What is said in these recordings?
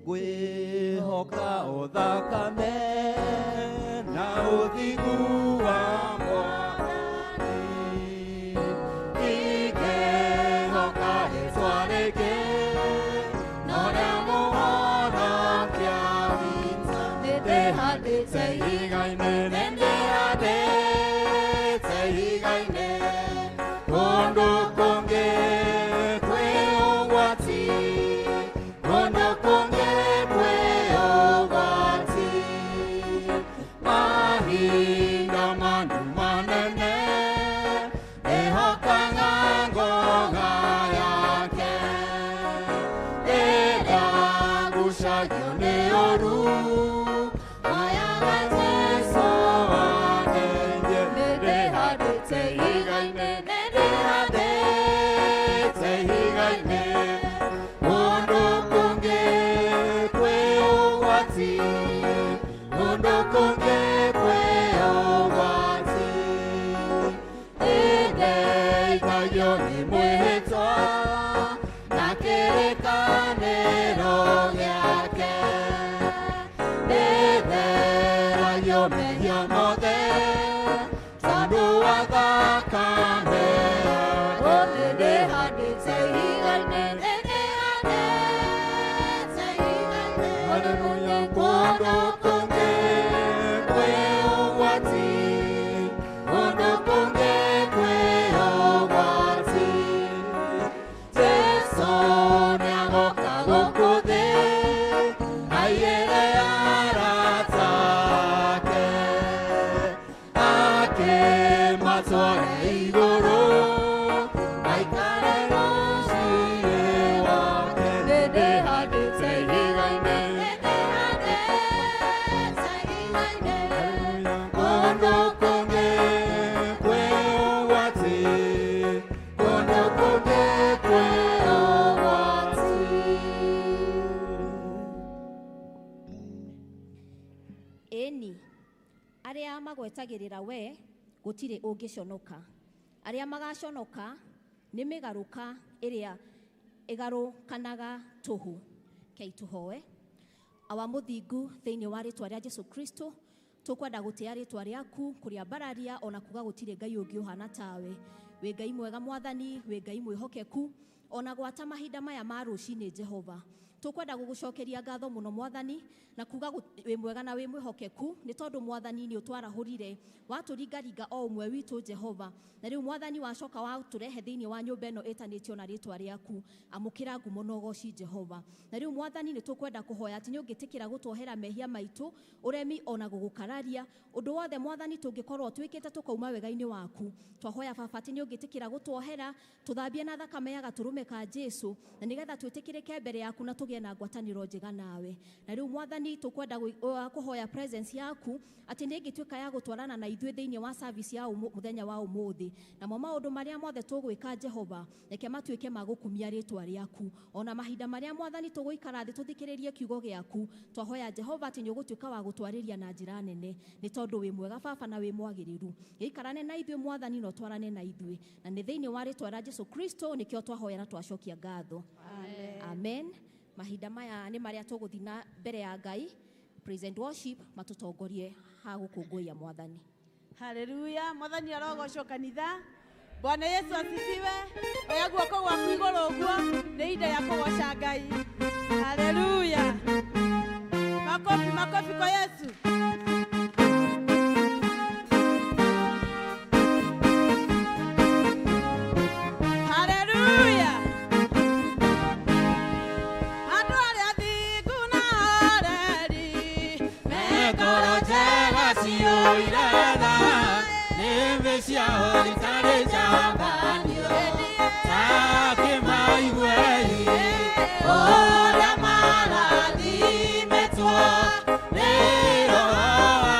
Ngwĩhoka o thakame na ũthingu wa Mwathani. Ingĩhoka rĩĩtwa rĩngĩ no rĩa Mũhonokia witũ. Nĩndĩhandĩte ihiga-inĩ, nĩndĩhandĩte ihiga-inĩ, kũndũ kũngĩ kwĩ ũgwati, kũndũ kũngĩ kwĩ ũgwati. Mahinda manu manene nĩhokaga ngoga yake, ĩragucagio nĩ ũru mayaga Jesũ andeithie. Nĩndĩhandĩte ihiga-inĩ, nĩndĩhandĩte ihiga-inĩ, kũndũ kũngĩ kwĩ ũgwati, kũndũ kũngĩ kwĩ ũgwati. Nĩndeithagio nĩ mwĩhĩtwa na kĩrĩkanĩro gĩake, nĩtheragio mehia mothe tondũ wa thakame yake. Nĩndĩhandĩte ihiga-inĩ, nĩndĩhandĩte ihiga-inĩ, haleluya, kũndũ kũngĩ kwĩ ũgwati, kũndũ kũngĩ kwĩ ũgwati. Jesũ nĩagoka gũkũ thĩ aiyĩre arata ake, akĩmatware igũrũ aikare mũciĩ wake. Nĩndĩhandĩte ihiga-inĩ, nĩndĩhandĩte ihiga-inĩ, kũndũ kũngĩ kwĩ ũgwati, kũndũ kũngĩ kwĩ ũgwati. Ĩni, arĩa magwetagĩrĩra we gũtirĩ ũngĩconoka. Arĩa magaconoka nĩ mĩgarũka ĩrĩa ĩgarũkanaga tũhũ. Kei tũhoe. Awa mũthingu, thĩinĩ wa rĩtwa rĩa Jesu Kristo, tũkwenda gũtĩa rĩtwa rĩaku, kũrĩambararia ona kuga gũtirĩ Ngai ũngĩ ũhana tawe. Wĩ Ngai mwega Mwathani, wĩ Ngai mwĩhokeku ona gwata mahinda maya ma rũcinĩ. Jehova, tũkwenda gũgũcokeria ngatho mũno Mwathani, na kuga wĩ mwega na wĩ mwĩhokeku, nĩ tondũ Mwathani nĩ ũtwarahũrire, watũringaringa o ũmwe witũ Jehova, na rĩu Mwathani wacoka watũrehe thĩinĩ wa nyũmba ĩno ĩtanĩtio na rĩtwa rĩaku. Amũkĩra ngumo na ũgoci Jehova. Na rĩu Mwathani nĩ tũkwenda kũhoya atĩ nĩ ũngĩtĩkĩra gũtuohera mehia maitũ, ũremi ona gũgũkararia, ũndũ wothe Mwathani tũngĩkorwo twĩkĩte tũkauma wega-inĩ waku. Twahoya Baba atĩ nĩ ũngĩtĩkĩra gũtuohera, tũthambie na thakame ya gatũrũme ka Jesu, na nĩgetha twĩtĩkĩrĩke mbere yaku na tũgĩe na ngwatanĩro njega nawe. Na rĩu Mwathani tũkwenda kũhoya presence yaku atĩ nĩ ĩngĩtuĩka ya gũtwarana na ithuĩ thĩinĩ wa service ya mũthenya wa ũmũthĩ, namo maũndũ marĩa mothe tũgwĩka Jehova, reke matuĩke ma gũkumia rĩtwa rĩaku. Ona mahinda marĩa Mwathani tũgũikara thĩ tũthikĩrĩrie kiugo gĩaku, twahoya Jehova atĩ nĩ ũgũtuĩka wa gũtwarĩria na njĩra nene, nĩ tondũ wĩ mwega Baba na wĩ mwagĩrĩru. Gĩikarane na ithuĩ Mwathani, na ũtwarane na ithuĩ, na nĩ thĩinĩ wa rĩtwa rĩa Jesu Kristo nĩkĩo twahoya na twacokia ngatho. Amen. Mahinda maya nĩ marĩa tũgũthiĩ na mbere ya Ngai. Praise and worship matũtongorie ha gũkũngũiya Mwathani. Haleluya, Mwathani arogocwo kanitha. Bwana Yesu asifiwe. Oya guoko gwaku igũrũ ũguo, nĩ ihinda rĩa kũgoca Ngai. Haleluya. Makofi, makofi kwa Yesu. Haleluya. Andũ arĩa athingu na ahoreri Mekoro njega ciyũire tha, nĩmĩ ciao itarĩ njambanio, takĩmaigue-ĩ, ũrĩa marathimĩtwo nĩ Roho wa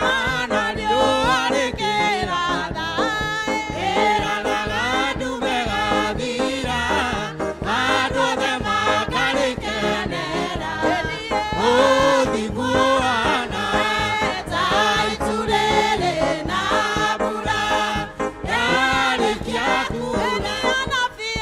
Mana, riũa rĩkĩratha, ĩrathaga ndume gathira, andũ othe makarĩkenera. Ũthingu wana ta itu rĩrĩ na mbura yarĩkia kuura. Anabii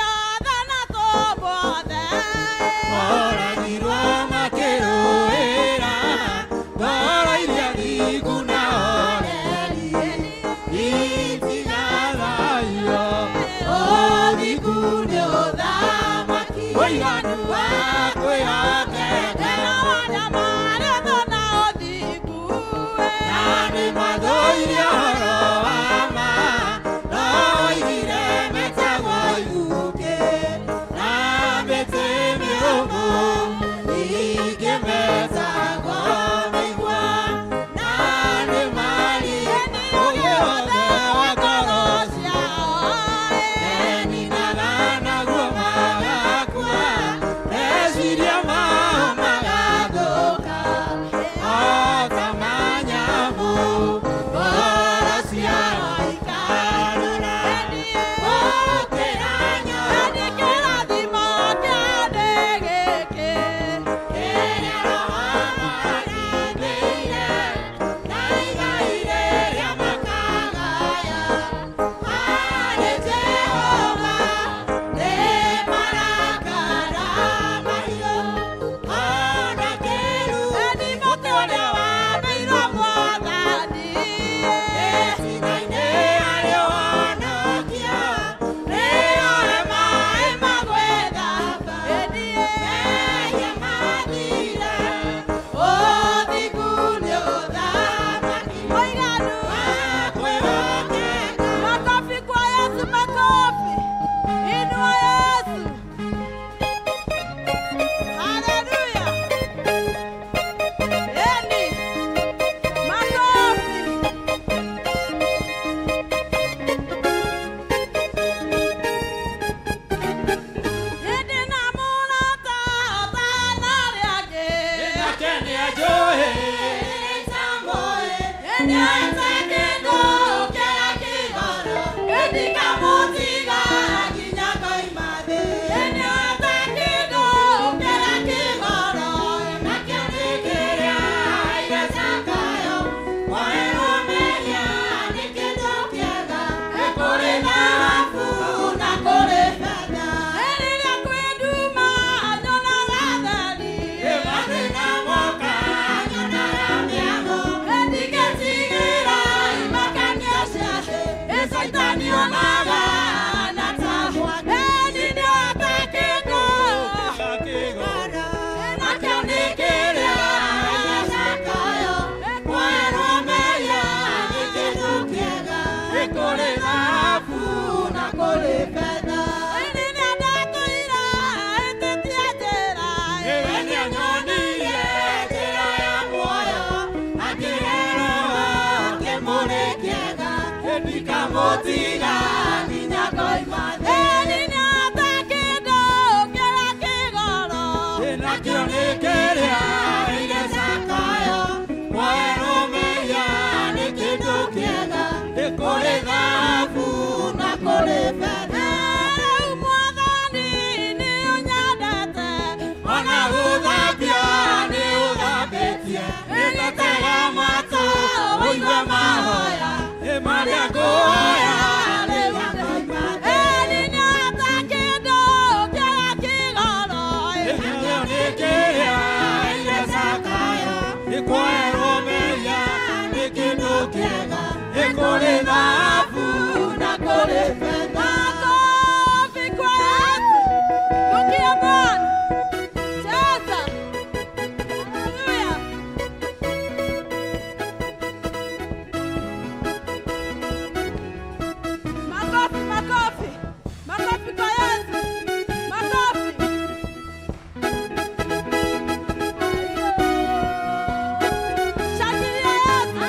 Shangilia Yesu.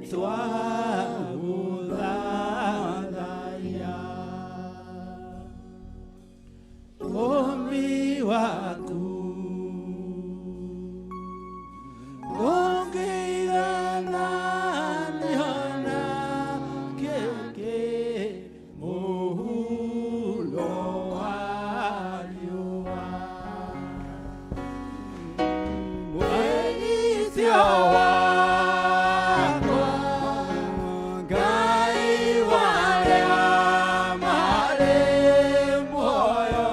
twagũthathaiya ũmbi waku ndũngĩigananio na kĩngĩ mũhuro wa riũa. Mwĩgitio wakwa Ngai wa arĩa marĩ muoyo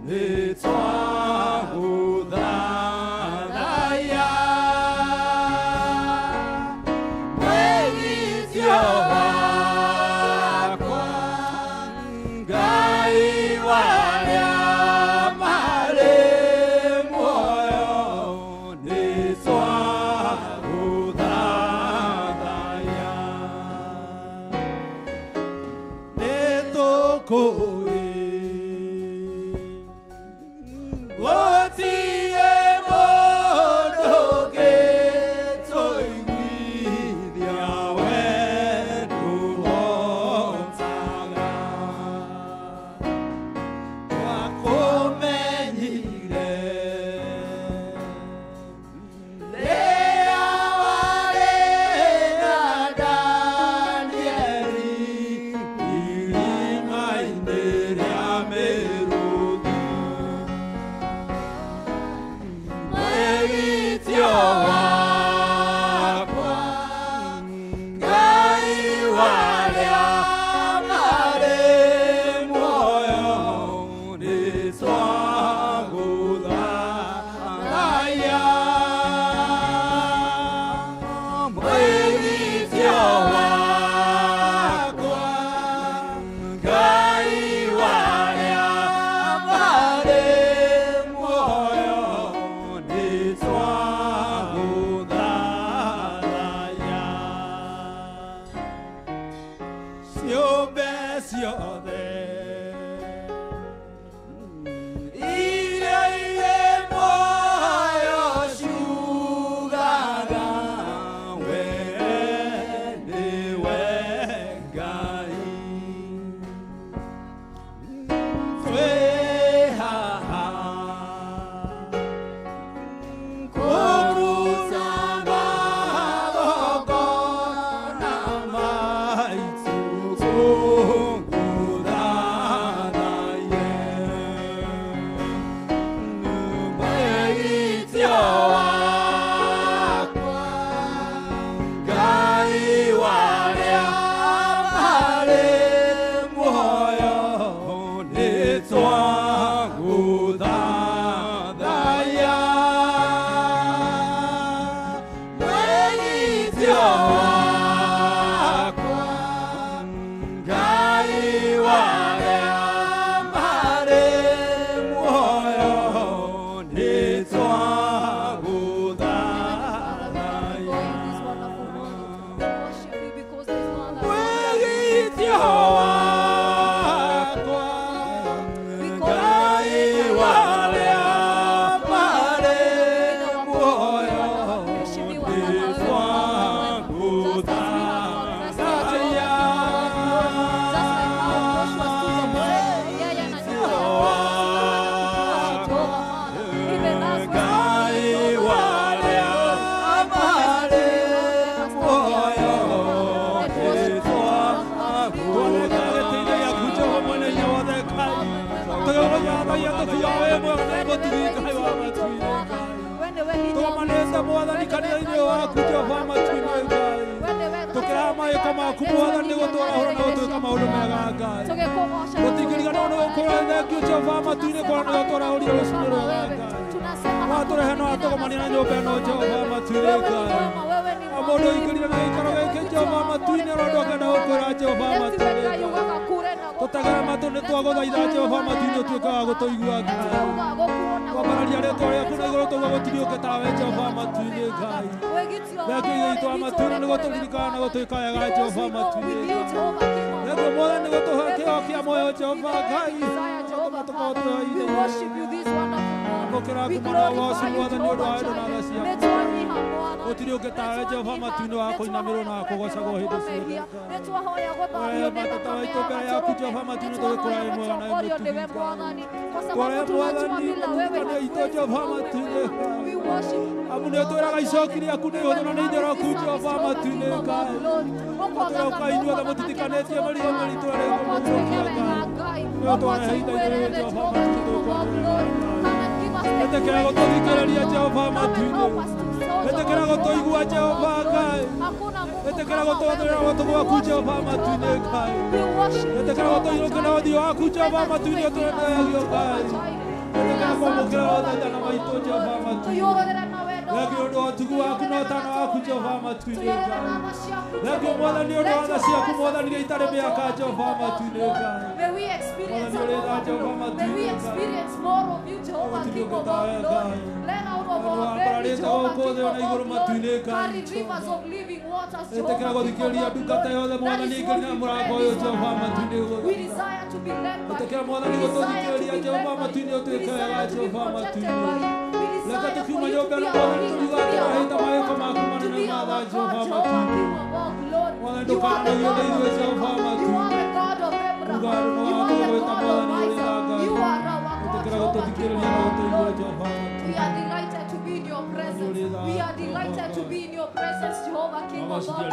nĩ twagũthathaiya. Mwĩgitio wakwa Ngai wa arĩa marĩ muoyo nĩ twagũthathaiya. Nĩ tũkũĩ gũtirĩ mũndũ ũngĩtũiguithia wendo ũhotaga. Twakũmenyire rĩrĩa warĩ na Danieli irima-inĩ rĩa mĩrũthi. Mwĩgitio wakwa Ngai wa arĩa marĩ muoyo nĩ twagũthathaiya. Mwĩgitio wakwa Ngai wa arĩa marĩ muoyo nĩ twagũthathaiya. Ciũmbe ciothe iria irĩ muoyo ciugaga we nĩwe Ngai. Twĩ haha kũruta magongona maitũ tũgũthathaiye. Mwĩgitio wakwa Ngai wa arĩa marĩ muoyo nĩ twagũthathaiya. Mwĩgitio wakwa Ngai wa arĩa marĩ muoyo nĩ twagũthathaiya. This wonderful morning to worship you because there's no other Mwĩgitio wakwa Ngai wa arĩa marĩ muoyo nĩ twagũthathaiya. Ngai wa arĩa marĩ muoyo nĩ Tũgomanĩte Mwathani kanitha-inĩ waku Jehova matu-inĩ Ngai. Tũkĩraha maĩko maku Mwathani nĩguo twarahũra na gũtwĩka maũndũ mega Ngai. Tũtingĩriganĩrwo nĩ gũkũra thengio Jehova matu-inĩ kũrĩa nĩguo twarahũrire rũcinĩ rwega Ngai. Watũrehe na watũgomania na nyũmba ĩno Jehova matu-inĩ Ngai. O mũndũ ũingĩrire na gĩikaro gĩkĩ Jehova matu-inĩ ũrĩa ũndũ angĩenda gũkwĩra Jehova matu-inĩ Ngai. Tũtegere matũ nĩ twagũthaitha Jehova matu-inĩ ũtuĩke wa gũtũigua Ngai. Kwambararia rĩtwa rĩaku na igũrũ tauga gũtirĩ ũngĩ tawe Jehova matu-inĩ Ngai. Thengio Ithe witũ wa matu-inĩ nĩ gũtũririkana na gũtwĩka wega Jehova matu-inĩ Ngai. Thengio Mwathani nĩ gũtũhe kĩheo kĩa muoyo Jehova Ngai. Tũtũma tũkorwo twĩ Ithe. Amũkĩra ngumo na ũgoci Mwathani nĩ ũndũ wa wendo na tha ciaku. Gũtirĩ ũngĩ tawe Jehova matu-inĩ wa kũinamĩrwo na kũgocagwo hĩndĩ ciothe Ngai. Matata waitũ mbere yaku Jehova matu-inĩ tũgĩkũraĩ mwega na mũtugi Ngai. Kũrĩa Mwathani mũtukanio itũ Jehova matu-inĩ Ngai. Amu nĩ ũtwĩraga icoki rĩaku nĩ ihũthũ na nĩ inyoroku Jehova matu-inĩ Ngai. Ũtũroka inyuothe mũtitikanĩtie mĩrigo mĩritũ ĩrĩa ĩkũmũthũkia Ngai. Nĩ ũtwarehe ihinda-inĩ rĩrĩ Jehova matu-inĩ tũgũkũrĩra Ngai. Ĩtĩkĩra gũtũthikĩrĩria Jehova matu-inĩ. Ĩtĩkĩra gũtũigua Jehova Ngai. Ĩtĩkĩra gũtũthĩra gũtũ gwaku Jehova matu-inĩ Ngai. Ĩtĩkĩra gũtũinũkĩra ũthiũ waku Jehova matu-inĩ ũtũrĩagio Ngai. Ĩtĩkĩra kwamũkĩra mathaithana maitũ Jehova matu-inĩ. Thengiũ ũndũ wa ũtugi waku na ũtana waku Jehova matu-inĩ Ngai. Thengiũ Mwathani ũndũ wa tha ciaku Mwathani iria itarĩ mĩaka Jehova matu-inĩ Ngai. Mwathani ũrĩ tha Jehova matu-inĩ Ngai. Gũtirĩ ũngĩ tawe Ngai. Mwathani wambararĩte gũkũ thĩ ona igũrũ matu-inĩ Ngai. Ĩtĩkĩra gũthikĩrĩria ndungata yothe Mwathani ĩngĩrĩ na mũrango ũyũ Jehova matu-inĩ guothe. Ĩtĩkĩra Mwathani gũtũthikĩrĩria Jehova matu-inĩ ũtuĩke wega Jehova matu-inĩ. Reke tũkiuma nyũmba ĩno Mwathani tũriuga tũrahĩta mawĩko maku manene ma tha Jehova matu-inĩ. Mwathani ndũkananogio nĩ ithuĩ Jehova matu-inĩ. Uga andũ nĩ watũgwĩta Mwathani ũrĩ tha Ngai. Ĩtĩkĩra gũtũthikĩrĩria na gũtũigua Jehova matu-inĩ. We are delighted to be in your presence. We are delighted to be in your presence, Jehovah King of all glory.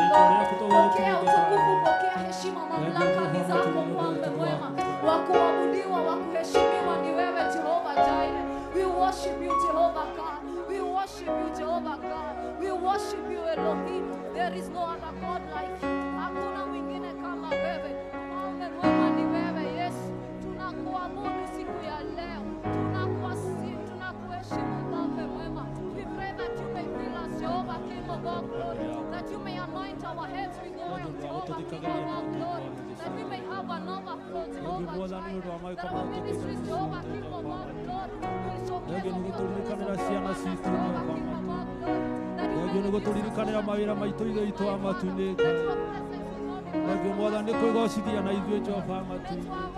Pokea utukufu, pokea heshima, mamlaka ni zako, Mfalme mwema. Wa kuabudiwa, wa kuheshimiwa ni wewe Jehovah Jireh. We worship you, Jehovah God. We worship you, Jehovah God. We worship you, Elohim. There is no other God like you. Hakuna mwingine kama wewe. Mfalme mwema ni wewe, Yesu. Tunakuabudu siku ya leo. Tunakuheshimu Mfalme mwema. We pray that you may fill us, Jehovah King of all glory. That you may anoint our heads with oil, Jehovah King of all glory. That we may have an overflow, Jehovah Jireh. That our ministries, Jehovah King of all glory, will showcase of your goodness, Jehovah King of all glory. That you may Thengiũ nĩ gũtũririkanĩra mawĩra maitũ ithe witũ wa matu-inĩ Ngai. Thengiũ Mwathani nĩ kwĩgocithia na ithuĩ Jehova matu-inĩ Ngai.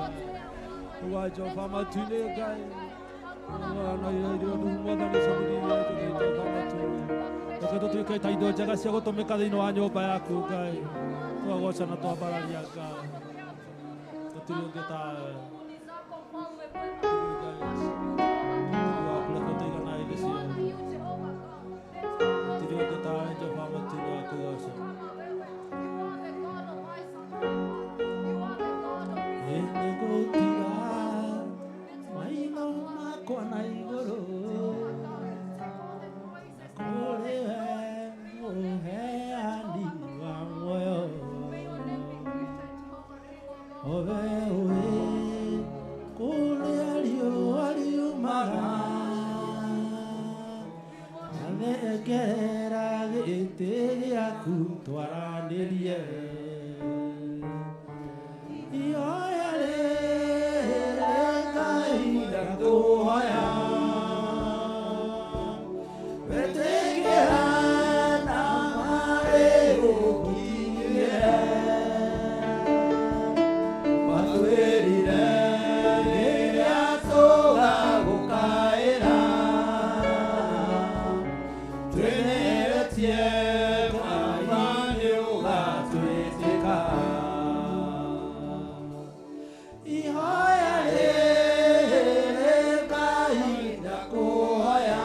Uga Jehova matu-inĩ Ngai. Mwathani cũthĩrĩria Jehova matu-inĩ. Reke tũtuĩke ta indo njega cia gũtũmĩka thĩinĩ wa nyũmba yaku Ngai. Twagoca na twambararia Ngai. Gũtirĩ ũngĩ tawe. Waku reke ũtũigana hĩndĩ ciothe. Gũtirĩ ũngĩ tawe Jehova matu-inĩ wa kwĩgoca. Nĩngũtiga maitho makwa na igũrũ kũrĩ we mũheani wa muoyo owe ũĩ kũrĩa riũa riumaga na gĩtĩ gĩaku twaranĩrie. Ihoya rĩrĩ Ngai ndakũhoya wĩtĩkĩra na marĩ gũkinyĩre watwĩrire rĩrĩa tũgagũkaĩra twĩneretie Ngai nĩ ũgatwĩtĩka. Ihoya rĩrĩ Ngai ndakũhoya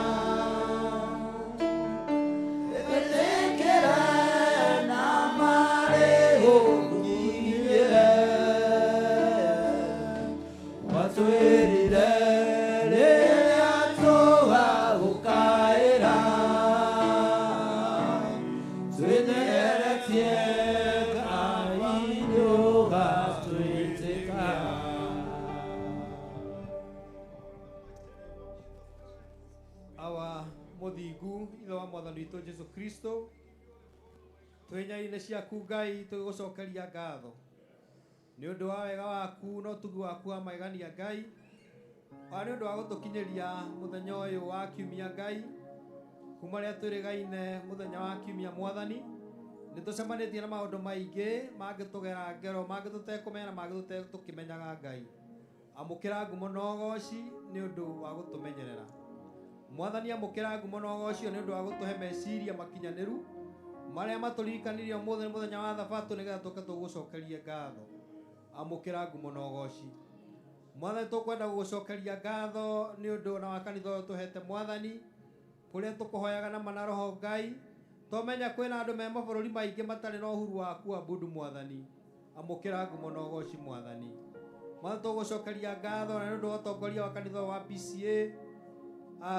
wĩtĩkĩra na marĩ gũkinyĩre watwĩrire rĩrĩa tũgagũkaĩra twĩneretie Ngai nĩ ũgatwĩtĩka. Awa mũthingu ithe wa mwathani witũ Jesu Kristo twĩ nyainĩ ciaku Ngai tũgĩgũcokeria ngatho nĩ ũndũ wa wega waku na ũtugi waku wa magegania Ngai ona nĩ ũndũ wa gũtũkinyĩria mũthenya ũyũ wa kiumia Ngai kuma rĩrĩa twĩrĩgaine mũthenya wa kiumia Mwathani nĩ tũcemanĩtie na maũndũ maingĩ mangĩtũgera ngero mangĩ tũtekũmenya na mangĩ tũkĩmenyaga Ngai amũkĩra ngumo na ũgoci nĩ ũndũ wa gũtũmenyerera. Mwathani amũkĩra ngumo na ũgocio nĩ ũndũ wa gũtũhe meciria makinyanĩru marĩa matũririkanirie ũmũthĩ nĩ mũthenya wa thabatũ nĩgetha tũke tũgũcokerie ngatho. Amũkĩra ngumo na ũgoci. Mwathani tũkwenda gũgũcokeria ngatho nĩ ũndũ na wa kanitha ũyũ tũhete Mwathani kũrĩa tũkũhoyaga na mana roho Ngai tomenya kwĩna andũ me mabũrũri maingĩ matarĩ na ũhuru wa kuabudu Mwathani. Amũkĩra ngumo na ũgoci Mwathani. Mwathani tũgũcokeria ngatho na nĩ ũndũ wa ũtongoria wa kanitha wa PCA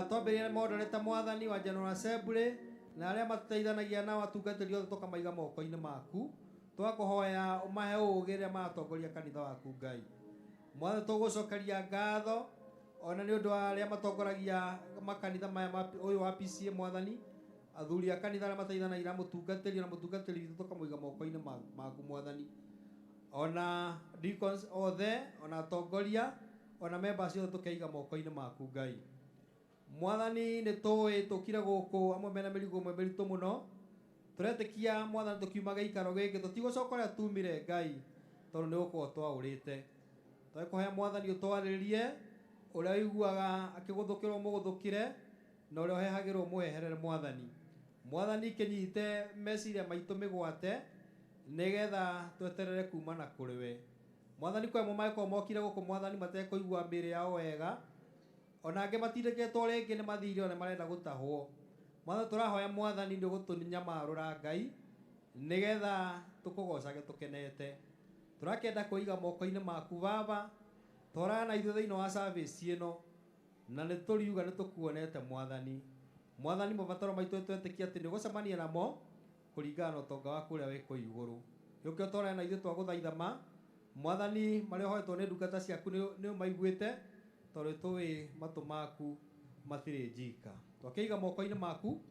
twambĩrĩrie moderator Mwathani wa General Assembly na arĩa matũteithanagia na atungatĩri othe tũkamaiga moko-inĩ maku. Twakũhoya ũmahe ũũgĩ rĩrĩa maratongoria kanitha waku Ngai. Mwathani tũgũcokeria ngatho ona nĩ ũndũ wa arĩa matongoragia makanitha maya ũyũ wa PCA Mwathani, athuri a kanitha arĩa mateithanagia na mũtungatĩri na mũtungatĩri witũ tũkamũiga moko-inĩ maku Mwathani. Ona deacons othe, ona atongoria, ona members othe tũkeiga moko-inĩ maku Ngai. Mwathani nĩ tũĩ tũkire gũkũ amwe mena mĩrigo ĩmwe mĩritũ mũno. Tũretĩkia Mwathani tũkiuma gĩikaro gĩkĩ tũtigũcoka ũrĩa tumire Ngai tondũ nĩ gũkorwo twaũrĩte. Twakũhoya Mwathani ũtwarĩrie ũrĩa ũiguaga akĩgũthũkĩrwo mũgũthũkĩre na ũrĩa ũhehagĩrwo mũheherere Mwathani. Mwathani kĩnyite meciria maitũ mĩgwate nĩgetha tweterere kuma na kũrĩ we. Mwathani kwĩ amwe mangĩkorwo mokire gũkũ Mwathani matekũigua mĩĩrĩ yao wega, ona angĩ matindĩkĩtwo rĩngĩ nĩ mathirĩ ona marenda gũtahwo. Mwathani tũrahoya Mwathani nĩ ũgũtũnyamarũra Ngai nĩgetha tũkũgocage tũkenete. Tũrakĩenda kũiga moko-inĩ maku Baba, twarana na ithuĩ thĩinĩ wa service ĩno na nĩ tũriuga nĩ tũkuonete Mwathani. Mwathani mabataro maitũ twetĩkia atĩ nĩ ũgũcemania namo kũringana na ũtonga waku ũrĩa wĩ kũu igũrũ. Nĩkĩo twarana na ithuĩ twagũthaitha ma Mwathani marĩa ũhoetwo nĩ ndungata ciaku nĩ ũmaiguĩte tondũ tũĩ matũ maku matirĩ njika. Twakĩiga moko-inĩ maku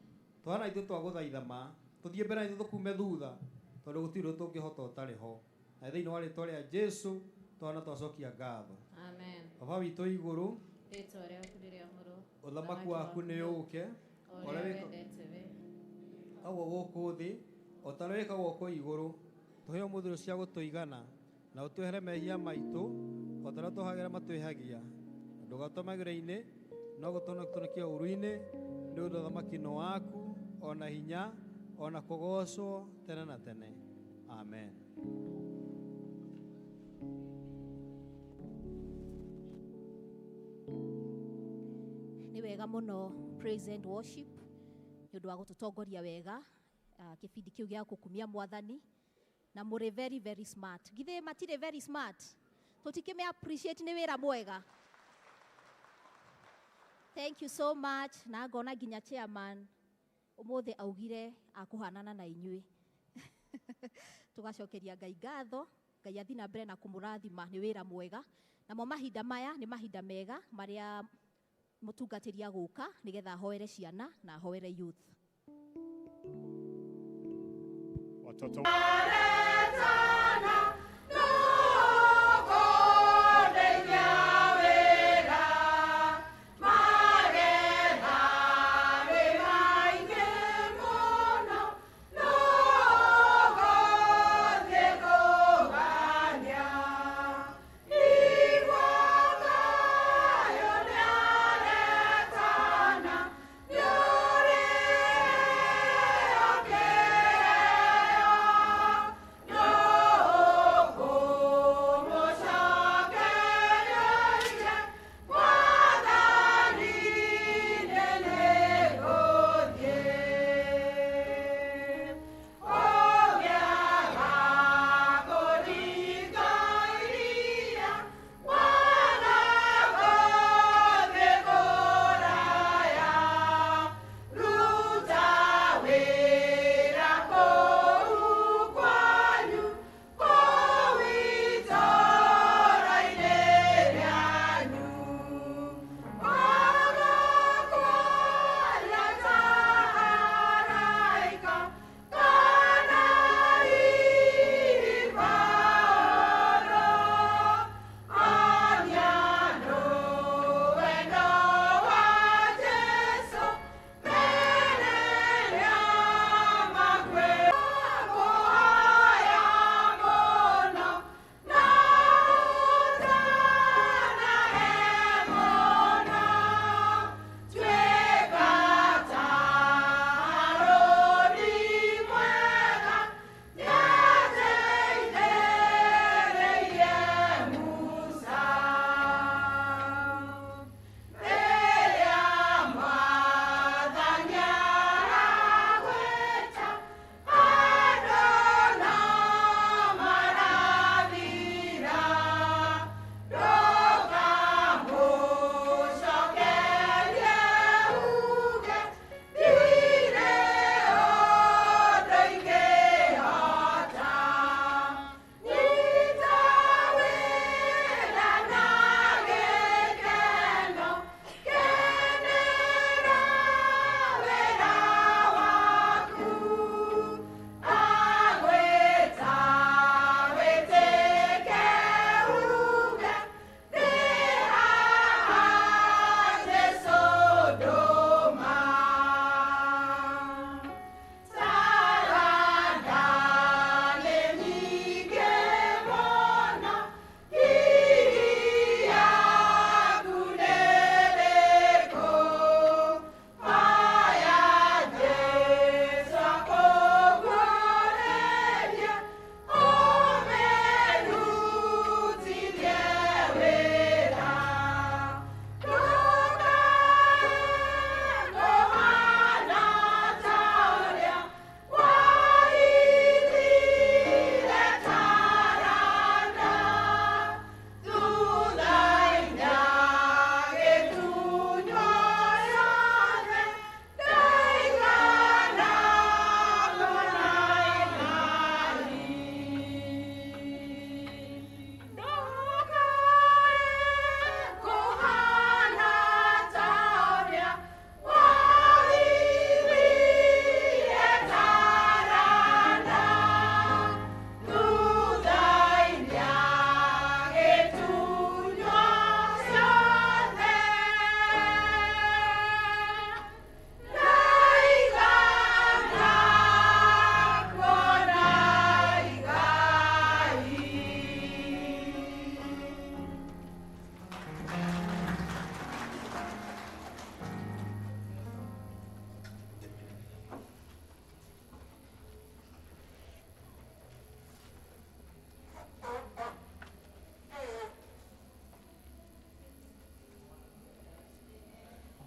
twarana na ithuĩ twagũthaitha ma tũthiĩ mbere na ithuĩ tũkume thutha tondũ gũtirĩ ũndũ tũngĩhota ũtarĩ ho. Na thĩinĩ wa rĩtwa rĩa Jesũ twana twacokia ngatho. Amen. Baba witũ igũrũ, Rĩtwa rĩaku rĩrĩamũrwo, ũthamaki waku nĩ ũũke, ũrĩa wendete we wĩkagwo gũkũ thĩ o ta ũrĩa wĩkagwo kũu igũrũ. Tũhe ũmũthĩ irio cia gũtũigana na ũtwehere mehia maitũ o ta ũrĩa tũhagĩra matwĩhagia. Ndũgatũme magerio-inĩ no gũtũhonokie ũũru-inĩ, nĩ ũndũ ũthamaki nĩ waku ona hinya ona kũgocwo tene na tene. Amen. Nĩ wega mũno praise and worship nĩ ũndũ wa gũtũtongoria wega kĩbindi kĩu gĩa gũkumia Mwathani na mũrĩ very very smart. Githĩ matirĩ very smart? Tũtikĩme appreciate nĩ wĩra mwega. Thank you so much. Na ngona nginya chairman ũmũthĩ augire akũhanana na inyuĩ. Tũgacokeria Ngai ngatho, Ngai athiĩ na mbere na kũmũrathima nĩ wĩra mwega. Namo mahinda maya nĩ mahinda mega marĩa mũtungatĩri agũka nĩgetha ahoere ciana na ahoere youth. Watoto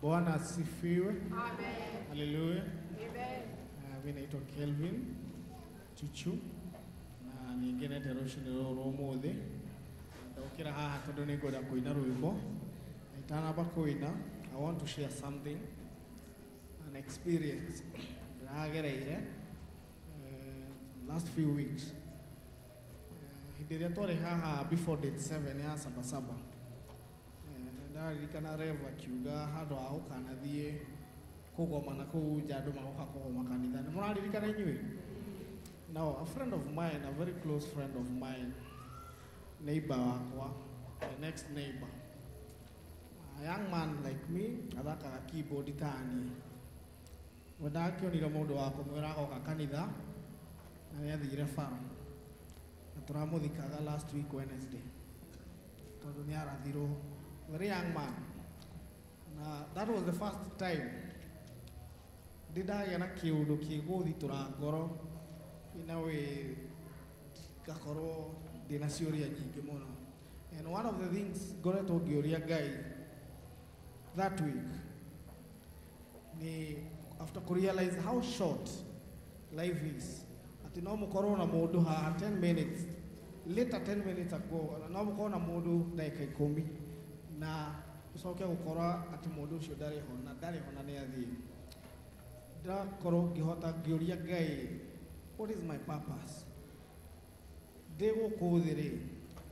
Bwana asifiwe. Amen. Haleluya. Amen. Mimi naitwa Kelvin Chuchu na ningenete rũcinĩ rũrũ ũmũthĩ. Ndokĩra haha tondũ nĩngwenda kũina rwĩmbo. Na itanamba kũina, I want to share something, an experience ndĩragereire last few weeks. Hĩndĩ ĩrĩa twarĩ haha before date 7 ya Sabasaba, ndaririkana Rev akiuga handũ ha gũkanathiĩ kũgoma na kũu nja andũ magoka kũgoma kanitha. Nĩ mũraririkana inyuĩ? Now, a friend of mine, a very close friend of mine, neighbor wakwa, the next neighbor, a young man like me, athakaga keyboard ta niĩ. We ndakĩonire mũndũ wa kũmwĩra agoka kanitha, na nĩ athire bara. Na tũramũthikaga last week Wednesday, tondũ nĩ arathirwo. Very young man. Na that was the first time ndĩndagĩa na kĩũndũ kĩgũthitũra ngoro in a way ngakorwo ndĩna ciũria nyingĩ mũno. And one of the things ngoretwo ngĩũria Ngai that week ni after kurealize how short life is, atĩ no mũkorwo na mũndũ haha 10 minutes later, 10 minutes ago, no mũkorwo na mũndũ ndagĩka 10 na ũcoke gũkora atĩ mũndũ ũcio ndarĩ ho na ndarĩ ho na nĩ athiĩ. Ndĩrakorwo ngĩhota ngĩũria Ngai, what is my purpose? Ndĩ gũkũ thĩ rĩ,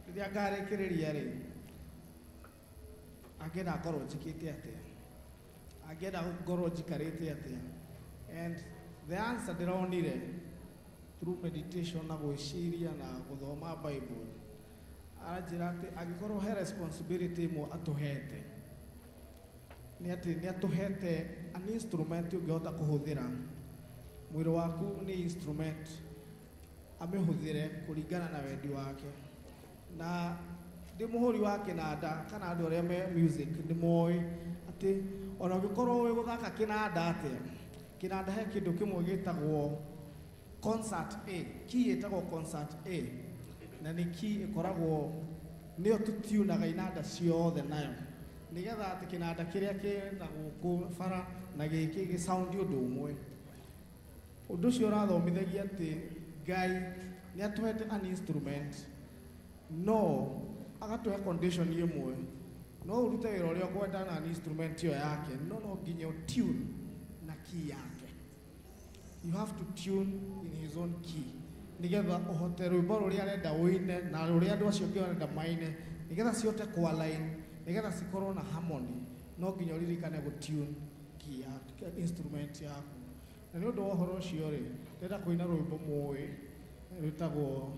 rĩrĩa ngarĩkĩrĩria rĩ, angĩenda ngorwo njĩkĩte atĩa? Angĩenda ngorwo njikarĩte atĩa? And the answer ndĩronire through meditation na gwĩciria na gũthoma Bible, aranjĩra atĩ angĩkorwo he responsibility ĩmwe atũhete, nĩ atĩ nĩ atũhete an instrument ũngĩhota kũhũthĩra. Mwĩrĩ waku nĩ instrument, amĩhũthĩre kũringana na wendi wake. Na ndĩ mũhũri wa kĩnanda kana andũ arĩa me music nĩ moĩ atĩ ona ũngĩkorwo wĩ gũthaka kĩnanda atĩa, kĩnanda he kĩndũ kĩmwe gĩtagwo concert A, key ĩtagwo concert A, na nĩ key ĩkoragwo nĩyo tũtiunaga inanda ciothe nayo, nĩgetha atĩ kĩnanda kĩrĩa kĩna gũkũ bara na gĩkĩ gĩ sound ũndũ ũmwe. Ũndũ ũcio ũrathomithagia atĩ Ngai nĩ atũhete an instrument, no agatũhe condition ĩmwe, no ũrute wĩra ũrĩa ũkwenda na an instrument ĩyo yake, no no nginya ũtune na key yake. You have to tune in his own key nĩgetha ũhote rwĩmbo rũrĩa arenda ũine na rũrĩa andũ acio angĩ marenda maine, nĩgetha cihote kũ-align, nĩgetha cikorwo na harmony, no nginya ũririkane gũ-tune key ya instrument yaku. Na nĩ ũndũ wa ũhoro ũcio rĩ, ndĩrenda kũina rwĩmbo mũĩ rwĩtagwo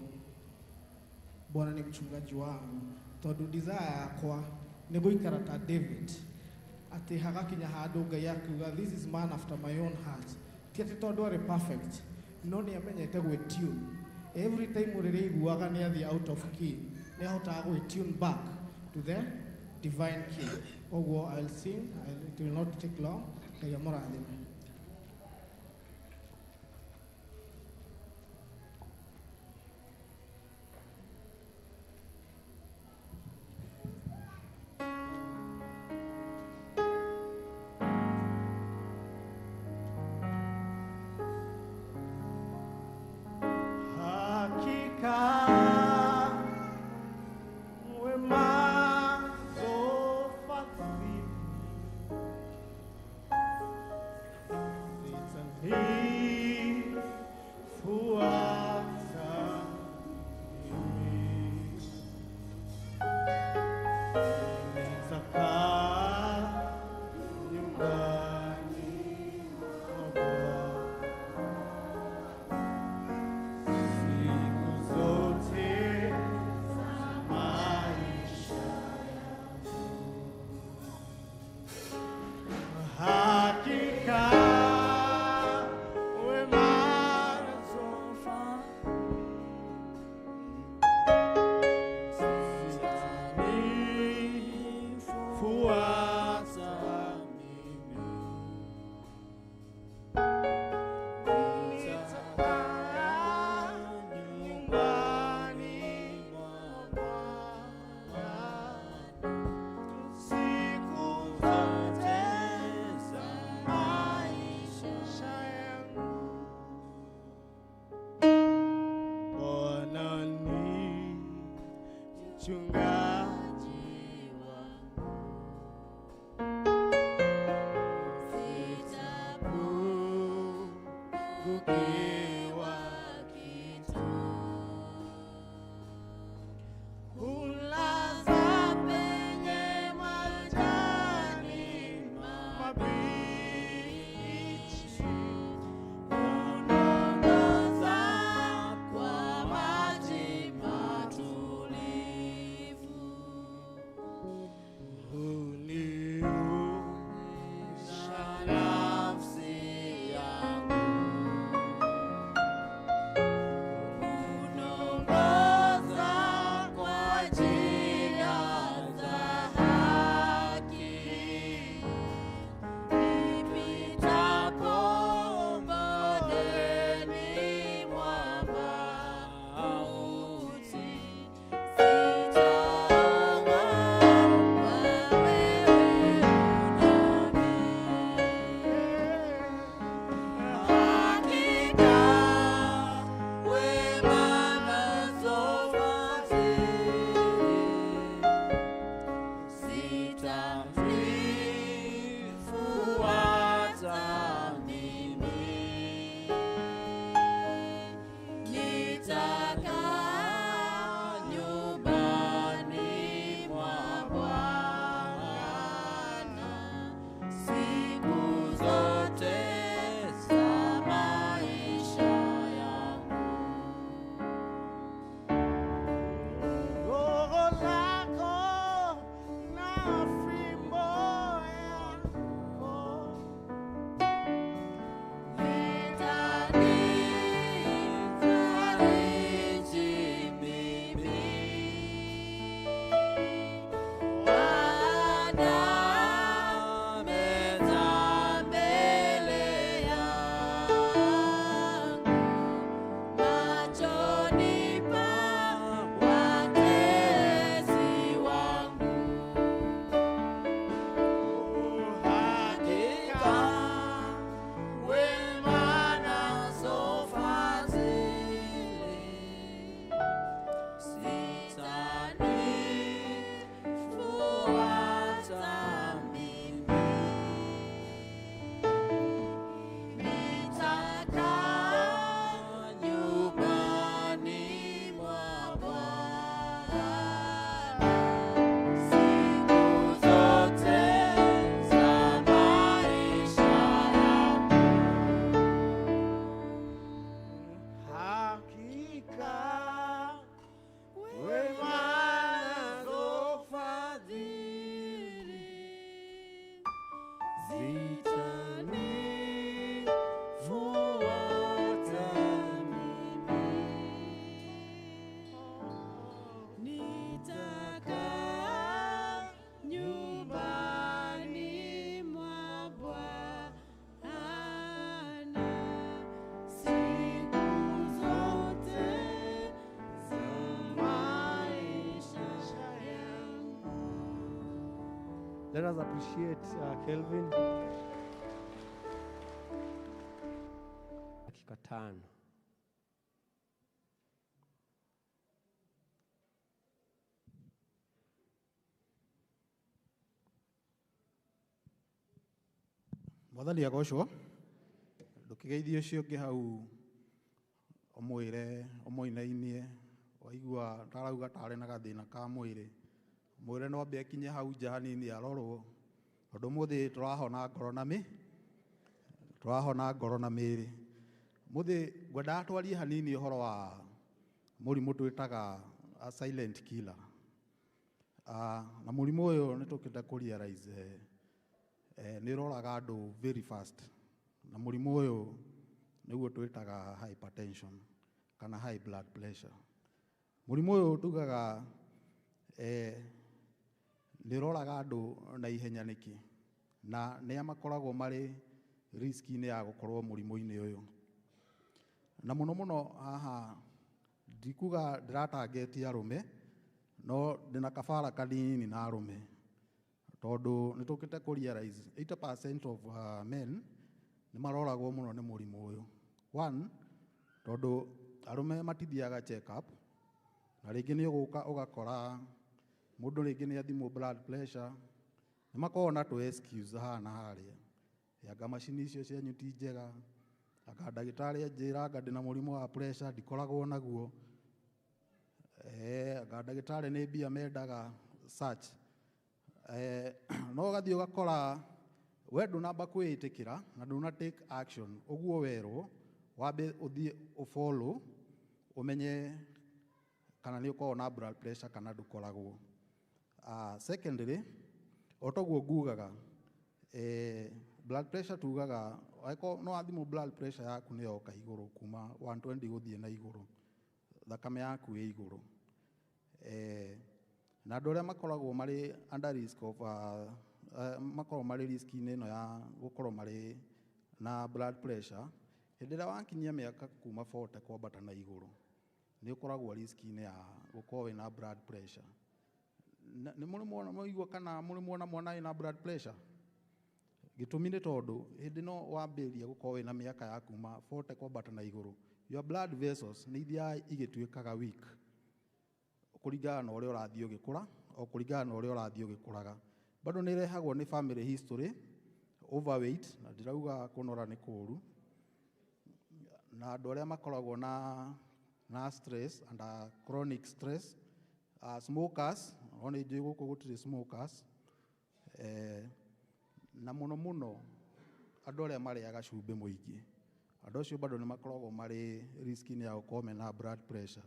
Bwana ni mchungaji wangu, tondũ desire yakwa nĩ gũikara ta David, atĩ hagakinya handũ Ngai akiuga this is man after my own heart. Ti atĩ tondũ arĩ perfect, no nĩ amenyete gwĩ-tune. Every time rĩrĩa aiguaga nĩ athiĩ out of key, nĩ ahotaga gwĩ-tune back to the divine key. Ũguo I'll sing, it will not take long. Ngai amũrathime. Hakika wema zofadhili Mchungaji wangu, sitapungukiwa kitu. Hulaza penye majani mabichi, huniongoza kwa maji matulivu. Huniosha nafsi yangu, huniongoza kwa njia za haki. Nipitapo bondeni mwa mauti, sitaogopa, wewe unami. Hakika wema nazo fadhili sitanifuata mimi, nitakaa nyumbani mwa Bwana siku zote za maisha yangu. Roho lako na fimbo yako Vitanifariji mimi, waandaa meza mbele yangu, machoni pa watesi wangu. Hakika Wema nazo fadhili sitanifuata mimi, nitakaa nyumbani mwa Bwana siku zote za maisha yangu. Hakika wema nazo fadhili zitanifuata mimi, Nitakaa nyumbani mwa Bwana siku zote za maisha yangu. Let us appreciate Kelvin. Dakika 5. Mwathani agocwo. Ndũkĩgeithie ũcio ũngĩ hau, ũmwĩre ũmũinainie, waigua tarauga tarĩ na gathĩna ka mwĩrĩ, mwĩre no ambe akinye hau nja hanini arorwo, tondũ ũmũthĩ tũrahona ngoro na mĩ tũrahona ngoro na mĩĩrĩ. Mũthĩ ngwendaga twarie hanini ũhoro wa mũrimũ twĩtaga a silent killer. Na mũrimũ ũyũ nĩ tũkĩte kũ realize nĩ ũroraga andũ very fast, na mũrimũ ũyũ nĩguo twĩtaga hypertension kana high blood pressure. Mũrimũ ũyũ tugaga nĩ ũroraga andũ na ihenya nĩkĩ, na nĩa makoragwo marĩ risk-inĩ ya gũkorwo mũrimũ-inĩ ũyũ. Na mũno mũno haha ndikuga ndĩratangetia arũme, no ndĩna kabara kanini na arũme, tondũ nĩ tũkĩte kũ realize 80% of men nĩ maroragwo mũno nĩ mũrimũ ũyũ. One, tondũ arũme matithiaga check up, Na rĩngĩ nĩ ũgũka ũgakora mũndũ rĩngĩ nĩ athimwo blood pressure, nĩ makoragwo na tũ excuse haha na harĩa, anga macini icio cianyu ti njega, anga ndagĩtarĩ anjĩra anga ndĩna mũrimũ wa pressure, ndikoragwo naguo, anga ndagĩtarĩ nĩ mbia mendaga such. No ũgathiĩ ũgakora we ndũnamba kwĩĩtĩkĩra na ndũna take action ũguo werwo wambe ũthiĩ ũfollow ũmenye kana nĩ ũkoragwo na blood pressure kana ndũkoragwo. Secondly, o toguo ngugaga, blood pressure tugaga angĩkorwo no wathimwo blood pressure yaku nĩ yoka igũrũ kuma 120 gũthiĩ na igũrũ, thakame yaku ĩ igũrũ, na andũ arĩa makoragwo marĩ under risk of makoragwo marĩ risk-inĩ ĩno ya gũkorwo marĩ na blood pressure, hĩndĩ ĩrĩa wakinyia mĩaka kuma 40 kwambata na igũrũ, nĩ ũkoragwo risk-inĩ ya gũkorwo wĩna blood pressure. Nĩ mũrĩ mwona mwaigua kana mũrĩ mwona mwana wĩna blood pressure? Gĩtũmi nĩ tondũ hĩndĩ ĩno wambĩrĩria gũkorwo wĩna mĩaka ya kuma 40 kwambata na igũrũ, your blood vessels nĩ ithiaga igĩtuĩkaga weak kũringana na ũrĩa ũrathiĩ ũgĩkũra, o kũringana na ũrĩa ũrathiĩ ũgĩkũraga. Bado nĩ ĩrehagwo nĩ family history, overweight, na ndirauga kũnora nĩ kũũru, na andũ arĩa makoragwo na stress and chronic stress, smokers, no nĩ njũĩ gũkũ gũtirĩ smokers, na mũno mũno andũ arĩa marĩaga cumbĩ mũingĩ. Andũ acio bado nĩ makoragwo marĩ risk-inĩ ya gũkorwo mena blood pressure.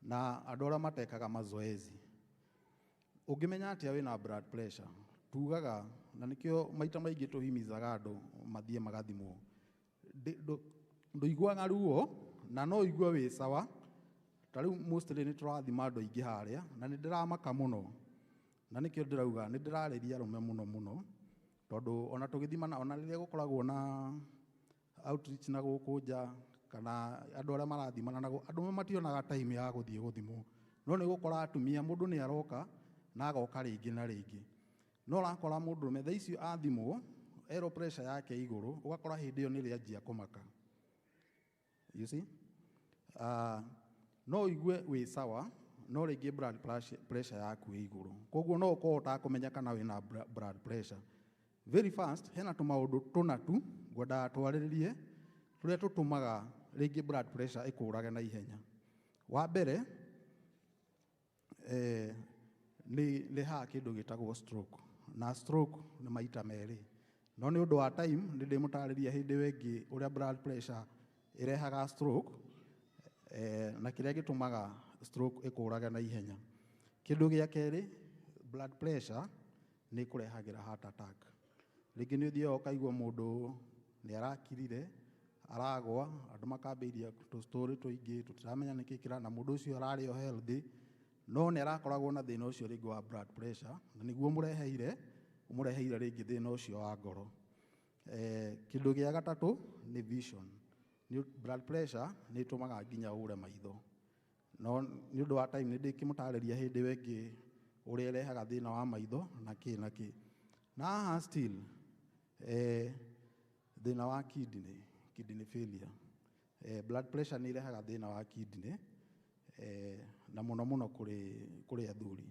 Na andũ arĩa matekaga mazoezi. Ũngĩmenya atĩa wĩna blood pressure? Tugaga, na nĩkĩo maita maingĩ tũhimizaga andũ mathiĩ magathimwo. Ndũiguaga ruo, na no ũigue wĩ sawa. Ta rĩu mostly nĩ tũrathima andũ aingĩ harĩa, na nĩ ndĩramaka mũno. Na nĩkĩo ndĩrauga, nĩ ndĩrarĩria arũme mũno mũno, tondũ ona tũgĩthimana, ona rĩrĩa gũkoragwo na outreach na gũkũ nja, kana andũ arĩa marathimana na andũ mationaga time ya gũthiĩ gũthimwo. No nĩ gũkora atumia, mũndũ nĩ aroka, na agoka rĩngĩ na rĩngĩ. No ũrakora mũndũrũme, thaa icio athimwo, erwo pressure yake igũrũ, ũgakora hĩndĩ ĩyo nĩrĩo anjia kũmaka. You see? No ũigue wĩ sawa, no rĩngĩ blood pressure yaku ĩ igũrũ. Koguo no ũkorwo ũtakũmenya kana wĩna blood pressure. Very fast, hena tũmaũndũ tũna tu, ngwendaga twarĩrĩrie, tũrĩa tũtũmaga rĩngĩ blood pressure ĩkũrage na ihenya. Wa mbere, nĩ rehaga kĩndũ gĩtagwo stroke. Na stroke nĩ maita merĩ. No nĩ ũndũ wa time, nĩ ndĩmũtarĩria hĩndĩ ĩyo ĩngĩ ũrĩa blood pressure ĩrehaga stroke, na kĩrĩa gĩtũmaga stroke ĩkũrage na ihenya. Kĩndũ gĩa kerĩ, blood pressure nĩ ĩkũrehagĩra heart attack. Rĩngĩ nĩ ũthiaga ũkaigua mũndũ nĩ arakirire, aragwa, andũ makambĩrĩria tũ-story tũingĩ, tũtiramenya nĩkĩ kĩra, na mũndũ ũcio ararĩ o healthy, no nĩ arakoragwo na thĩna ũcio rĩngĩ wa blood pressure, na nĩguo ũmũreheire rĩngĩ thĩna ũcio wa ngoro. Kĩndũ gĩa gatatũ nĩ vision. Blood pressure nĩ ĩtũmaga nginya ũre maitho. No nĩ ũndũ wa time nĩ ndĩkĩmũtarĩria hĩndĩ ĩyo ĩngĩ ũrĩa ĩrehaga thĩna wa maitho na kĩ na kĩ. Na haha still, thĩna wa kidney, kidney failure. Blood pressure nĩ ĩrehaga thĩna wa kidney, na mũno mũno kũrĩ athuri.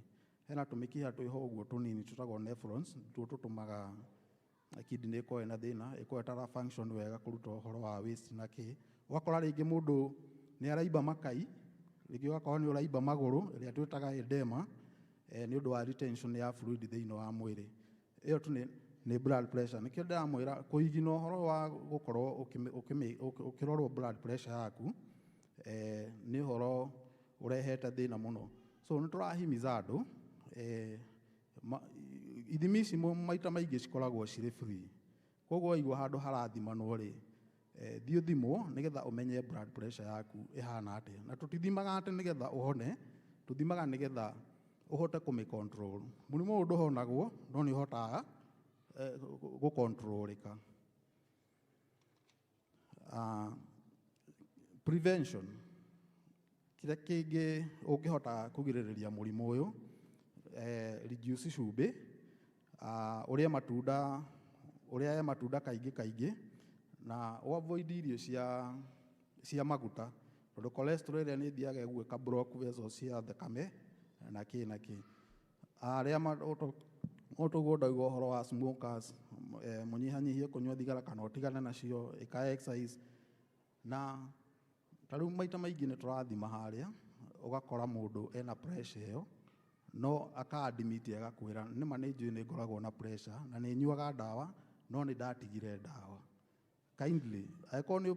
Hena tũmĩkiha twĩho ũguo tũnini tũtagwo nephrons, tuo tũtũmaga kidney ĩkorwo ĩna thĩna, ĩkorwo ĩtara function wega kũruta ũhoro wa waste na kĩ. Ũgakora rĩngĩ mũndũ nĩ araimba makai, rĩngĩ ũgakora nĩ ũraimba magũrũ, ĩrĩa twĩtaga edema, nĩ ũndũ wa retention ya fluid thĩinĩ wa mwĩrĩ. Ĩyo tu nĩ blood pressure. Nĩkĩo ndĩramwĩra kũigina ũhoro wa gũkorwo ũkĩrorwo blood pressure yaku, nĩ ũhoro ũrehete thĩna mũno. So nĩ tũrahimiza andũ, ithimi ici maita maingĩ cikoragwo cirĩ free. Koguo waigua handũ harathimanwo rĩ, thiĩ ũthimwo nĩgetha ũmenye blood pressure yaku ĩhana atĩa. Na tũtithimaga atĩ nĩgetha ũhone, tũthimaga nĩgetha ũhote kũmĩ-control. Mũrimũ ũyũ ndũhonagwo, no nĩ ũhotaga gũcontrolĩka. Prevention. Kĩrĩa kĩngĩ ũngĩhota kũgirĩrĩria mũrimũ ũyũ, reduce cumbĩ, ũrĩe matunda, ũrĩage matunda kaingĩ kaingĩ, na ũ avoid irio cia maguta. Tondũ cholesterol ĩrĩa nĩ ĩthiaga ĩgwĩka block vessels cia thakame na kĩ na kĩ. Arĩa ũtũguo ndauga ũhoro wa smokers, mũnyihanyihie kũnyua thigara kana ũtigane nacio, ĩka exercise. Na ta rĩu maita maingĩ nĩ tũrathima harĩa, ũgakora mũndũ ena pressure ĩyo, no aka-admit agakwĩra nĩma nĩ njũĩ nĩ ngoragwo na pressure na nĩ nyuaga ndawa no nĩ ndatigire ndawa. Kindly, angĩkorwo nĩ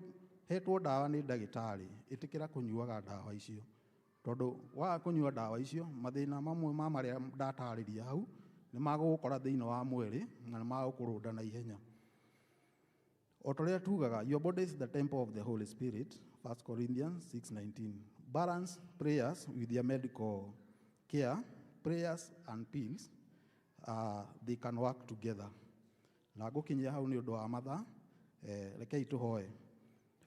ũhetwo ndawa nĩ ndagĩtarĩ, ĩtĩkĩra kũnyuaga ndawa icio. Tondũ waga kũnyua ndawa icio, mathĩna mamwe ma marĩa ndatarĩria hau nĩ magũgũkora thĩinĩ wa mwĩrĩ na nĩ magũkũrũnda na ihenya. O ta ũrĩa tugaga, your body is the temple of the Holy Spirit, 1 Corinthians 6:19. Balance prayers with your medical care, prayers and pills, they can work together. Na ngũkinyia hau nĩ ũndũ wa mathaa, rekei tũhoe.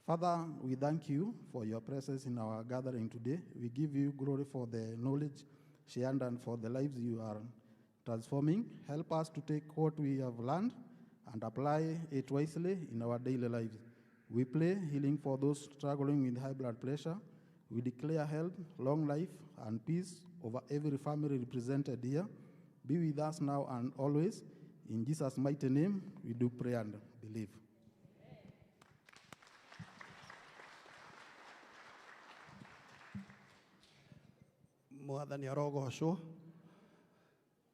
Father, we thank you for your presence in our gathering today. We give you glory for the knowledge shared and for the lives you are transforming. Help us to take what we have learned and apply it wisely in our daily lives. We pray healing for those struggling with high blood pressure. We declare health, long life, and peace over every family represented here. Be with us now and always. In Jesus' mighty name, we do pray and believe. Mwathani arogocwo.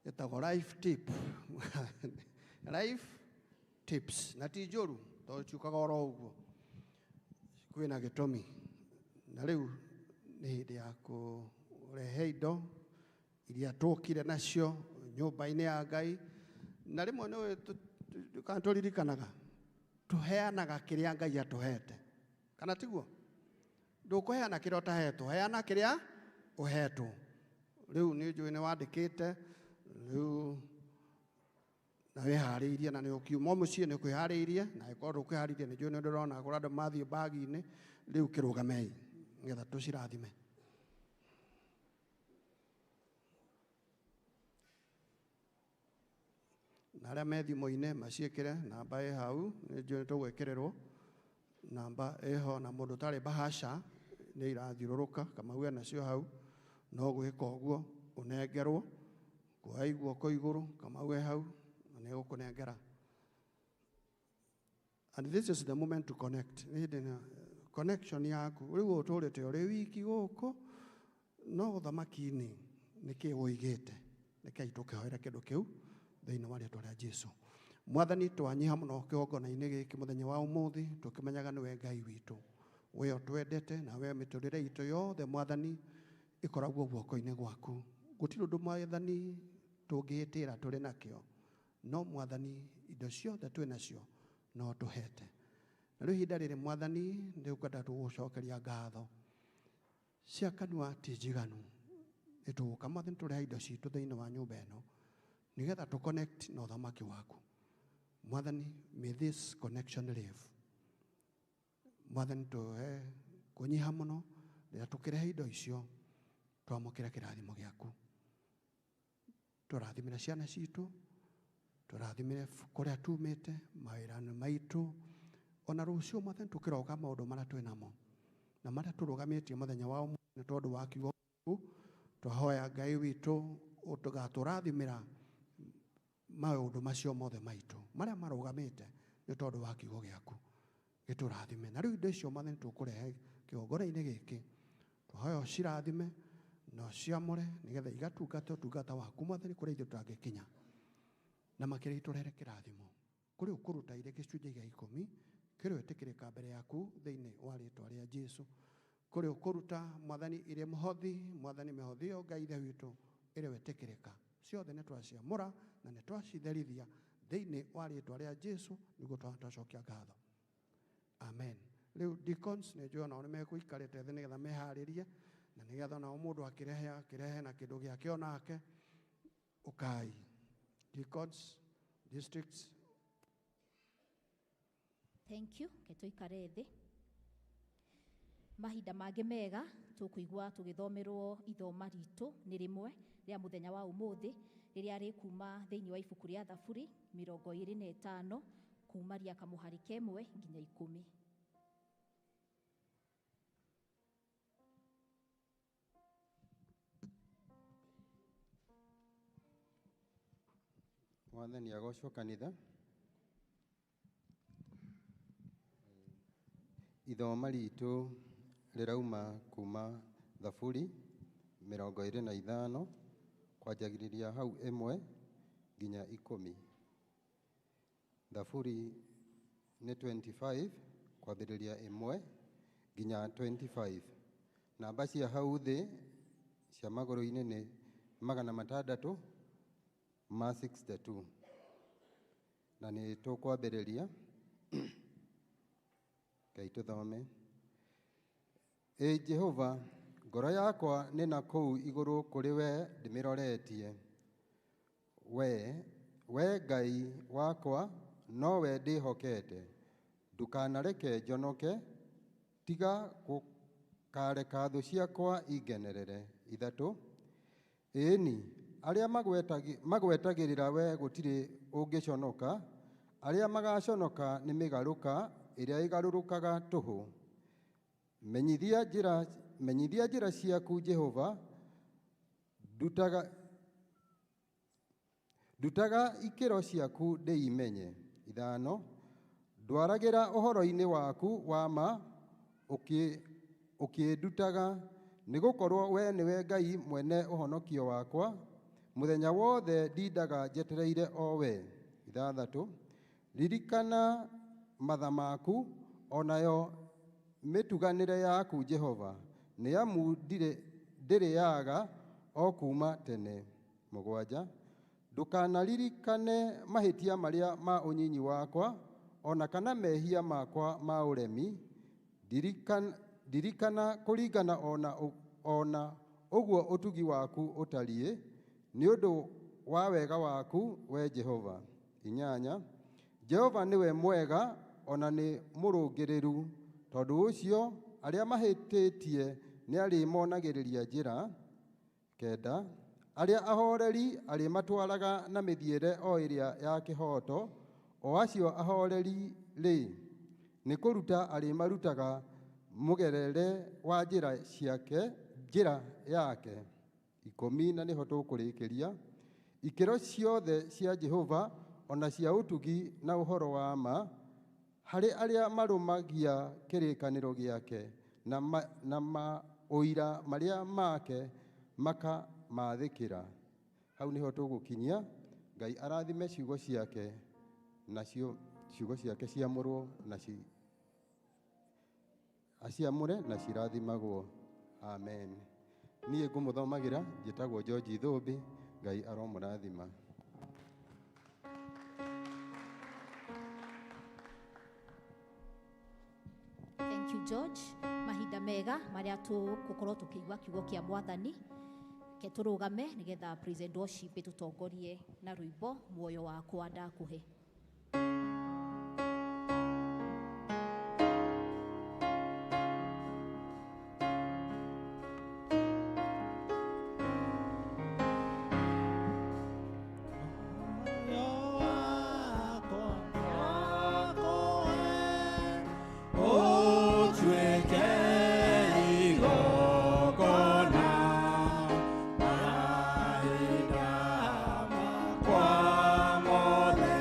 Ĩtagwo life tip. Life tips. Na ti njũru, tondũ ciũkaga oro ũguo. Kwĩna gĩtũmi. Na rĩu nĩ hĩndĩ ya kũrehe indo iria tũkire nacio nyũmba-inĩ ya Ngai. Na rĩmwe nĩ kana tũririkanaga tũheanaga kĩrĩa Ngai atũhete. Kana tiguo? Ndũkũheana kĩrĩa ũtahetwo, heana kĩrĩa ũhetwo. Rĩu nĩ njũĩ nĩ wandĩkĩte, rĩu na wĩharĩirie na nĩ ũkiuma mũciĩ nĩ ũkwĩharĩirie, na angĩkorwo ndũkwĩharĩirie nĩ njũĩ nĩ ndĩrona kũrĩa andũ mathiĩ bagi-inĩ, rĩu kĩrũgamei nĩgetha tũcirathime. Na arĩa me thimũ-inĩ maciĩkĩre namba ĩ hau, nĩ njũĩ nĩ tũgwĩkĩrĩrwo namba ĩho, na mũndũ ũtarĩ bahasha nĩ irathiũrũrũka Kamau enacio hau, no gwĩka ũguo ũnengerwo, kuoya guoko igũrũ Kamau e hau na nĩ egũkũnengera. And this is the moment to connect. Nĩ hĩndĩ na connection yaku rĩu ũtũrĩte ũrĩ wiki gũkũ no ũthamaki-inĩ nĩkĩ ũigĩte, rekei tũkĩhoere kĩndũ kĩu thĩinĩ wa rĩĩtwa rĩa Jesũ. Mwathani, twanyiha mũno kĩgongona-inĩ gĩkĩ mũthenya wa ũmũthĩ, tũkĩmenyaga nĩwe Ngai witũ, we ũtwendete na we mĩtũrĩre itũ yothe Mwathani ĩkoragwo guoko-inĩ gwaku. Gũtirĩ ũndũ Mwathani tũngĩĩtĩra tũrĩ nakĩo, no Mwathani indo ciothe twĩ nacio no tũhete. Na rĩu ihinda rĩrĩ Mwathani nĩ ũkwenda tũgũcokeria ngatho cia kanua ti njiganu, nĩ tũgũka Mwathani tũrehe indo citũ thĩinĩ wa nyũmba ĩno nĩgetha tũ connect na ũthamaki waku. Mwathani, may this connection live. Mwathani, tũhe kũnyiha mũno rĩrĩa tũkĩrehe indo icio, twamũkĩre kĩrathimo gĩaku. Tũrathimĩre ciana citũ, tũrathimĩre kũrĩa tumĩte, mawĩra-inĩ maitũ, ona rũciũ Mwathani tũkĩroka maũndũ marĩa twĩ namo na marĩa tũrũgamĩtie mũthenya wa ũmũthĩ nĩ tondũ wa kiugo gĩaku. Twahoya Ngai witũ ũgatũrathimĩra maũndũ macio mothe maitũ marĩa marũgamĩte nĩ tondũ wa kiugo gĩaku, gĩtũrathime. Na rĩu indo icio Mwathani tũkũrehe kĩgongona-inĩ gĩkĩ, twahoya ũcirathime na ũciamũre nĩgetha igatungata ũtungata waku Mwathani kũrĩa ithuĩ tũtangĩkinya, na makĩria itũrehere kĩrathimo kũrĩ ũkũruta irĩ gĩcunjĩ gĩa ikũmi kĩrĩ wĩtĩkĩrĩka mbere yaku thĩinĩ wa rĩĩtwa rĩa Jesũ. Kũrĩ ũkũruta Mwathani irĩ mũhothi, Mwathani mĩhothi ĩyo Ngai Ithe witũ ĩrĩ wĩtĩkĩrĩka, ciothe nĩ twaciamũra na nĩ twacitherithia thĩinĩ wa rĩĩtwa rĩa Jesũ, nĩguo twacokia ngatho. Amen. Rĩu deacons nĩ njũĩ onao nĩ mekũikarĩte thĩ nĩgetha meharĩrie, na nĩgetha onao mũndũ akĩrehe na kĩndũ gĩake onake. Ũkai deacons, districts. Thank you. Ke tũikare thĩ. Mahinda mangĩ mega tũkũigua tũgĩthomerwo ithoma ritũ nĩ rĩmwe rĩa mũthenya wa ũmũthĩ rĩrĩa rĩkuma thĩinĩ wa ibuku rĩa Thaburi 25 kuma rĩa kamũhari kemwe nginya 10. Mwathani agocwo kanitha. Ithoma ritũ rĩrauma kuma Thaburi 25 kwanjagĩrĩria hau 1 nginya 10. Thaburi nĩ 25 kwambĩrĩria 1 nginya 25. Namba cia hau thĩ cia magũrũ-inĩ nĩ 662. Na nĩ tũkwambĩrĩria. Ngai tũthome. Ĩ Jehova, ngoro yakwa nĩ na kũu igũrũ kũrĩ we ndĩmĩroretie. We Ngai wakwa, nowe ndĩhokete. Ndũkanareke njonoke, tiga gũkareka thũ ciakwa ingenerere. 3. Ĩni, arĩa magwetagĩrĩra we gũtirĩ ũngĩconoka, arĩa magaconoka nĩ mĩgarũka ĩrĩa ĩgarũrũkaga tũhũ. Menyithia njĩra ciaku Jehova, ndutaga ikĩro ciaku ndĩimenye. 5. Ndwaragĩra ũhoro-inĩ waku wa ma ũkĩndutaga, nĩgũkorwo we nĩwe Ngai mwene ũhonokio wakwa. Mũthenya wothe ndindaga njetereire o we. 6. Ririkana matha maku, onayo mĩtuganĩre yaku Jehova, nĩ amu ndĩrĩaga o kuma tene. 7. Ndũkanaririkane mahĩtia marĩa ma ũnyinyi wakwa, ona kana mehia makwa ma ũremi. Ndirikana kũringana ona ũguo ũtugi waku ũtariĩ, nĩ ũndũ wa wega waku we Jehova. 8. Jehova nĩwe mwega ona nĩ mũrũngĩrĩru, tondũ ũcio arĩa mahĩtĩtie nĩ arĩmonagĩrĩria njĩra. 9. Arĩa ahoreri arĩmatwaraga na mĩthiĩre o ĩrĩa ya kĩhooto, o acio ahoreri rĩ, nĩ kũruta arĩmarutaga mũgerere wa njĩra ciake, njĩra yake. 10. Na nĩho tũkũrĩkĩria. Ikĩro ciothe cia Jehova ona cia ũtugi na ũhoro wa ma harĩ arĩa marũmagia kĩrĩkanĩro gĩake na maũira marĩa make makamathĩkĩra. Hau nĩho tũgũkinyia. Ngai arathime ciugo ciake, nacio ciugo ciake ciamũrwo na aciamũre na cirathimagwo. Amen. Niĩ ngũmũthomagĩra njĩtagwo George Thũmbĩ. Ngai aromũrathima. Thank you George. Mahinda mega maria tũgũkorwo tũkĩigua kiugo kĩa Mwathani. Ke tũrũgame nĩgetha praise and worship ĩtũtongorie na rwĩmbo muoyo wakwa ndakũhe. Kwa mothe.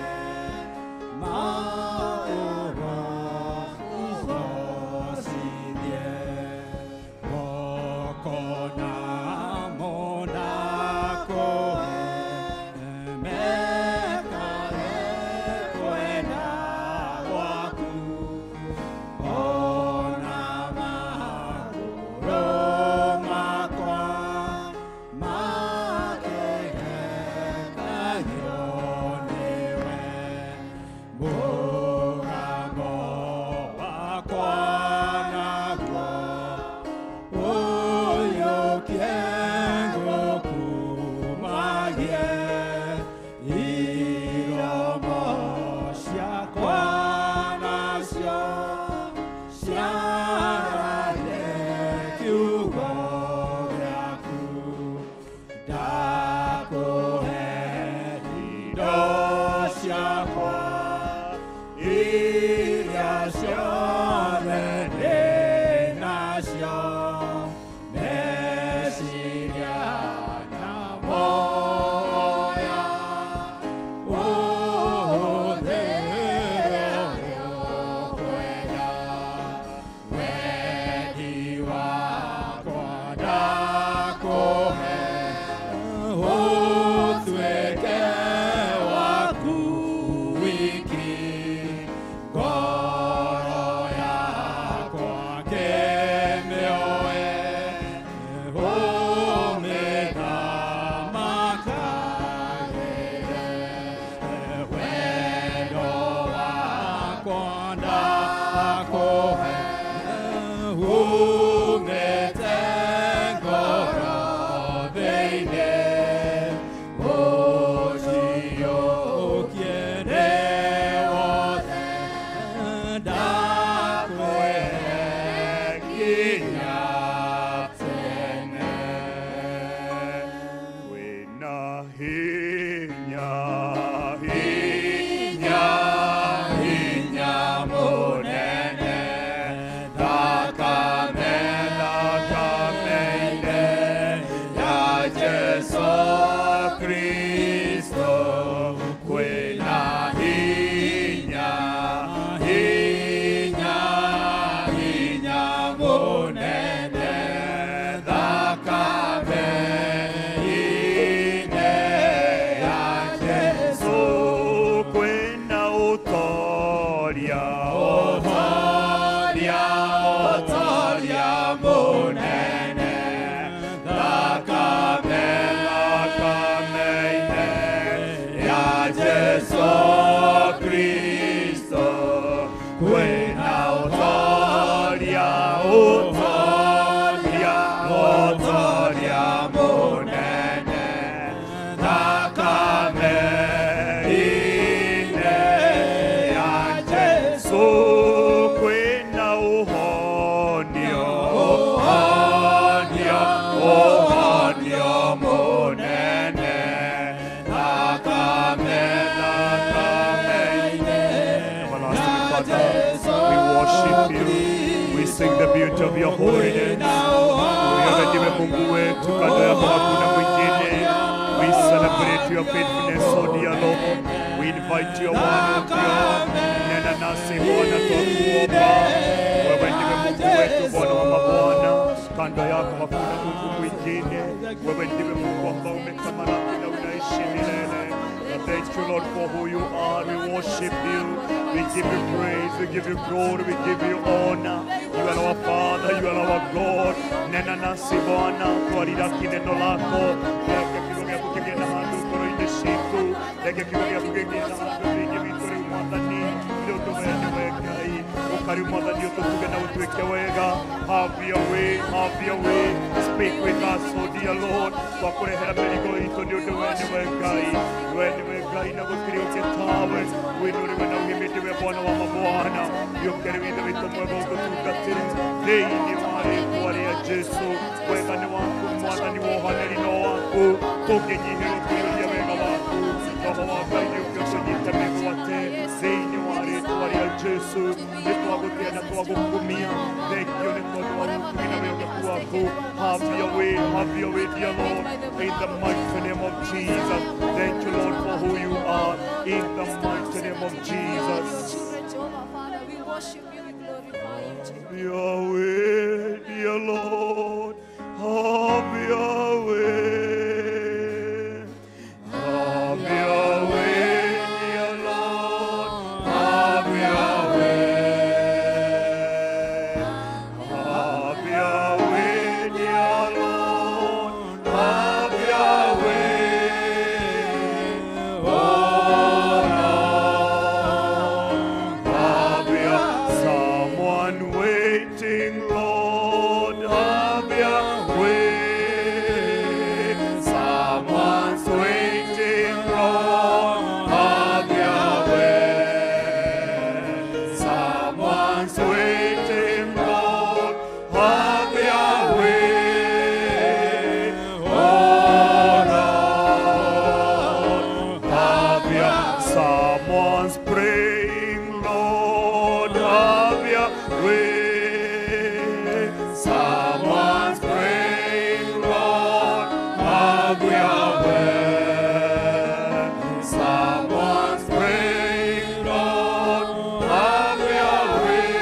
lift up your holiness. Wewe ndiwe Mungu wetu, kando yako hakuna mwingine. We celebrate your faithfulness, O dear Lord. We invite your word, O God. Nena nasi Bwana, twakuomba. Wewe ndiwe Mungu wetu, Bwana wa mabwana. Kando yako hakuna Mungu mwingine. Wewe ndiwe Mungu ambao umetamalaki na unaishi milele. Thank you, Lord, for who you are. We worship you. We give you praise. We give you glory. We give you honor. You are our Father. You are our God. Nena nasi Bwana, twariraki neno lako. Reke kiugo gĩaku kĩgĩe na handũ ngoro-inĩ citũ. Reke kiugo gĩaku kĩgĩe na handũ thĩinĩ witũ rĩu Mwathani. Nĩ ũndũ we nĩwe Ngai. Ũka rĩu Mwathani ũtũtuge na ũtuĩke wega. Have your way, have your way. Speak with us, O dear Lord. Twakũrehera mĩrigo itũ nĩ ũndũ we nĩwe Ngai. We nĩwe Ngai na gũtirĩ ũngĩ tawe. Wĩnũrĩwe na ũhĩmĩndĩwe Bwana wa mabwana. Gĩũke rĩu Ithe witũ mwega ũtũtungatĩre thĩinĩ wa rĩtwa rĩa Jesũ. Wega nĩ waku Mwathani, wohanĩri no waku. Tũngĩnyihĩrwo kũiyũria wega waku. Roho wa Ngai nĩũke ũtũnyite mĩgwate thĩinĩ wa rĩtwa rĩa Jesũ. Nĩ twagũtĩa na twagũkumia. Thengiũ nĩ tondũ wa ũtugi na wĩhokeku waku. Have your way, have your way, dear Lord, in the mighty name of Jesus. Thank you, Lord, for who you are, in the mighty name of Jesus. Children, Jehovah, Father, we worship you, we glorify you, Jehovah. Your way, dear Lord, have your way. Have your way, dear Lord, have your way. Have your way, dear Lord, have your way. Oh Lord, have your someone waiting, Lord, have your way. Someone's waiting, Lord, have your way. Someone's waiting, Lord, have your way. Oh Lord, have your someone's praying, Lord, have your way. Someone's praying, Lord, have your way. Someone's praying, Lord, have your way.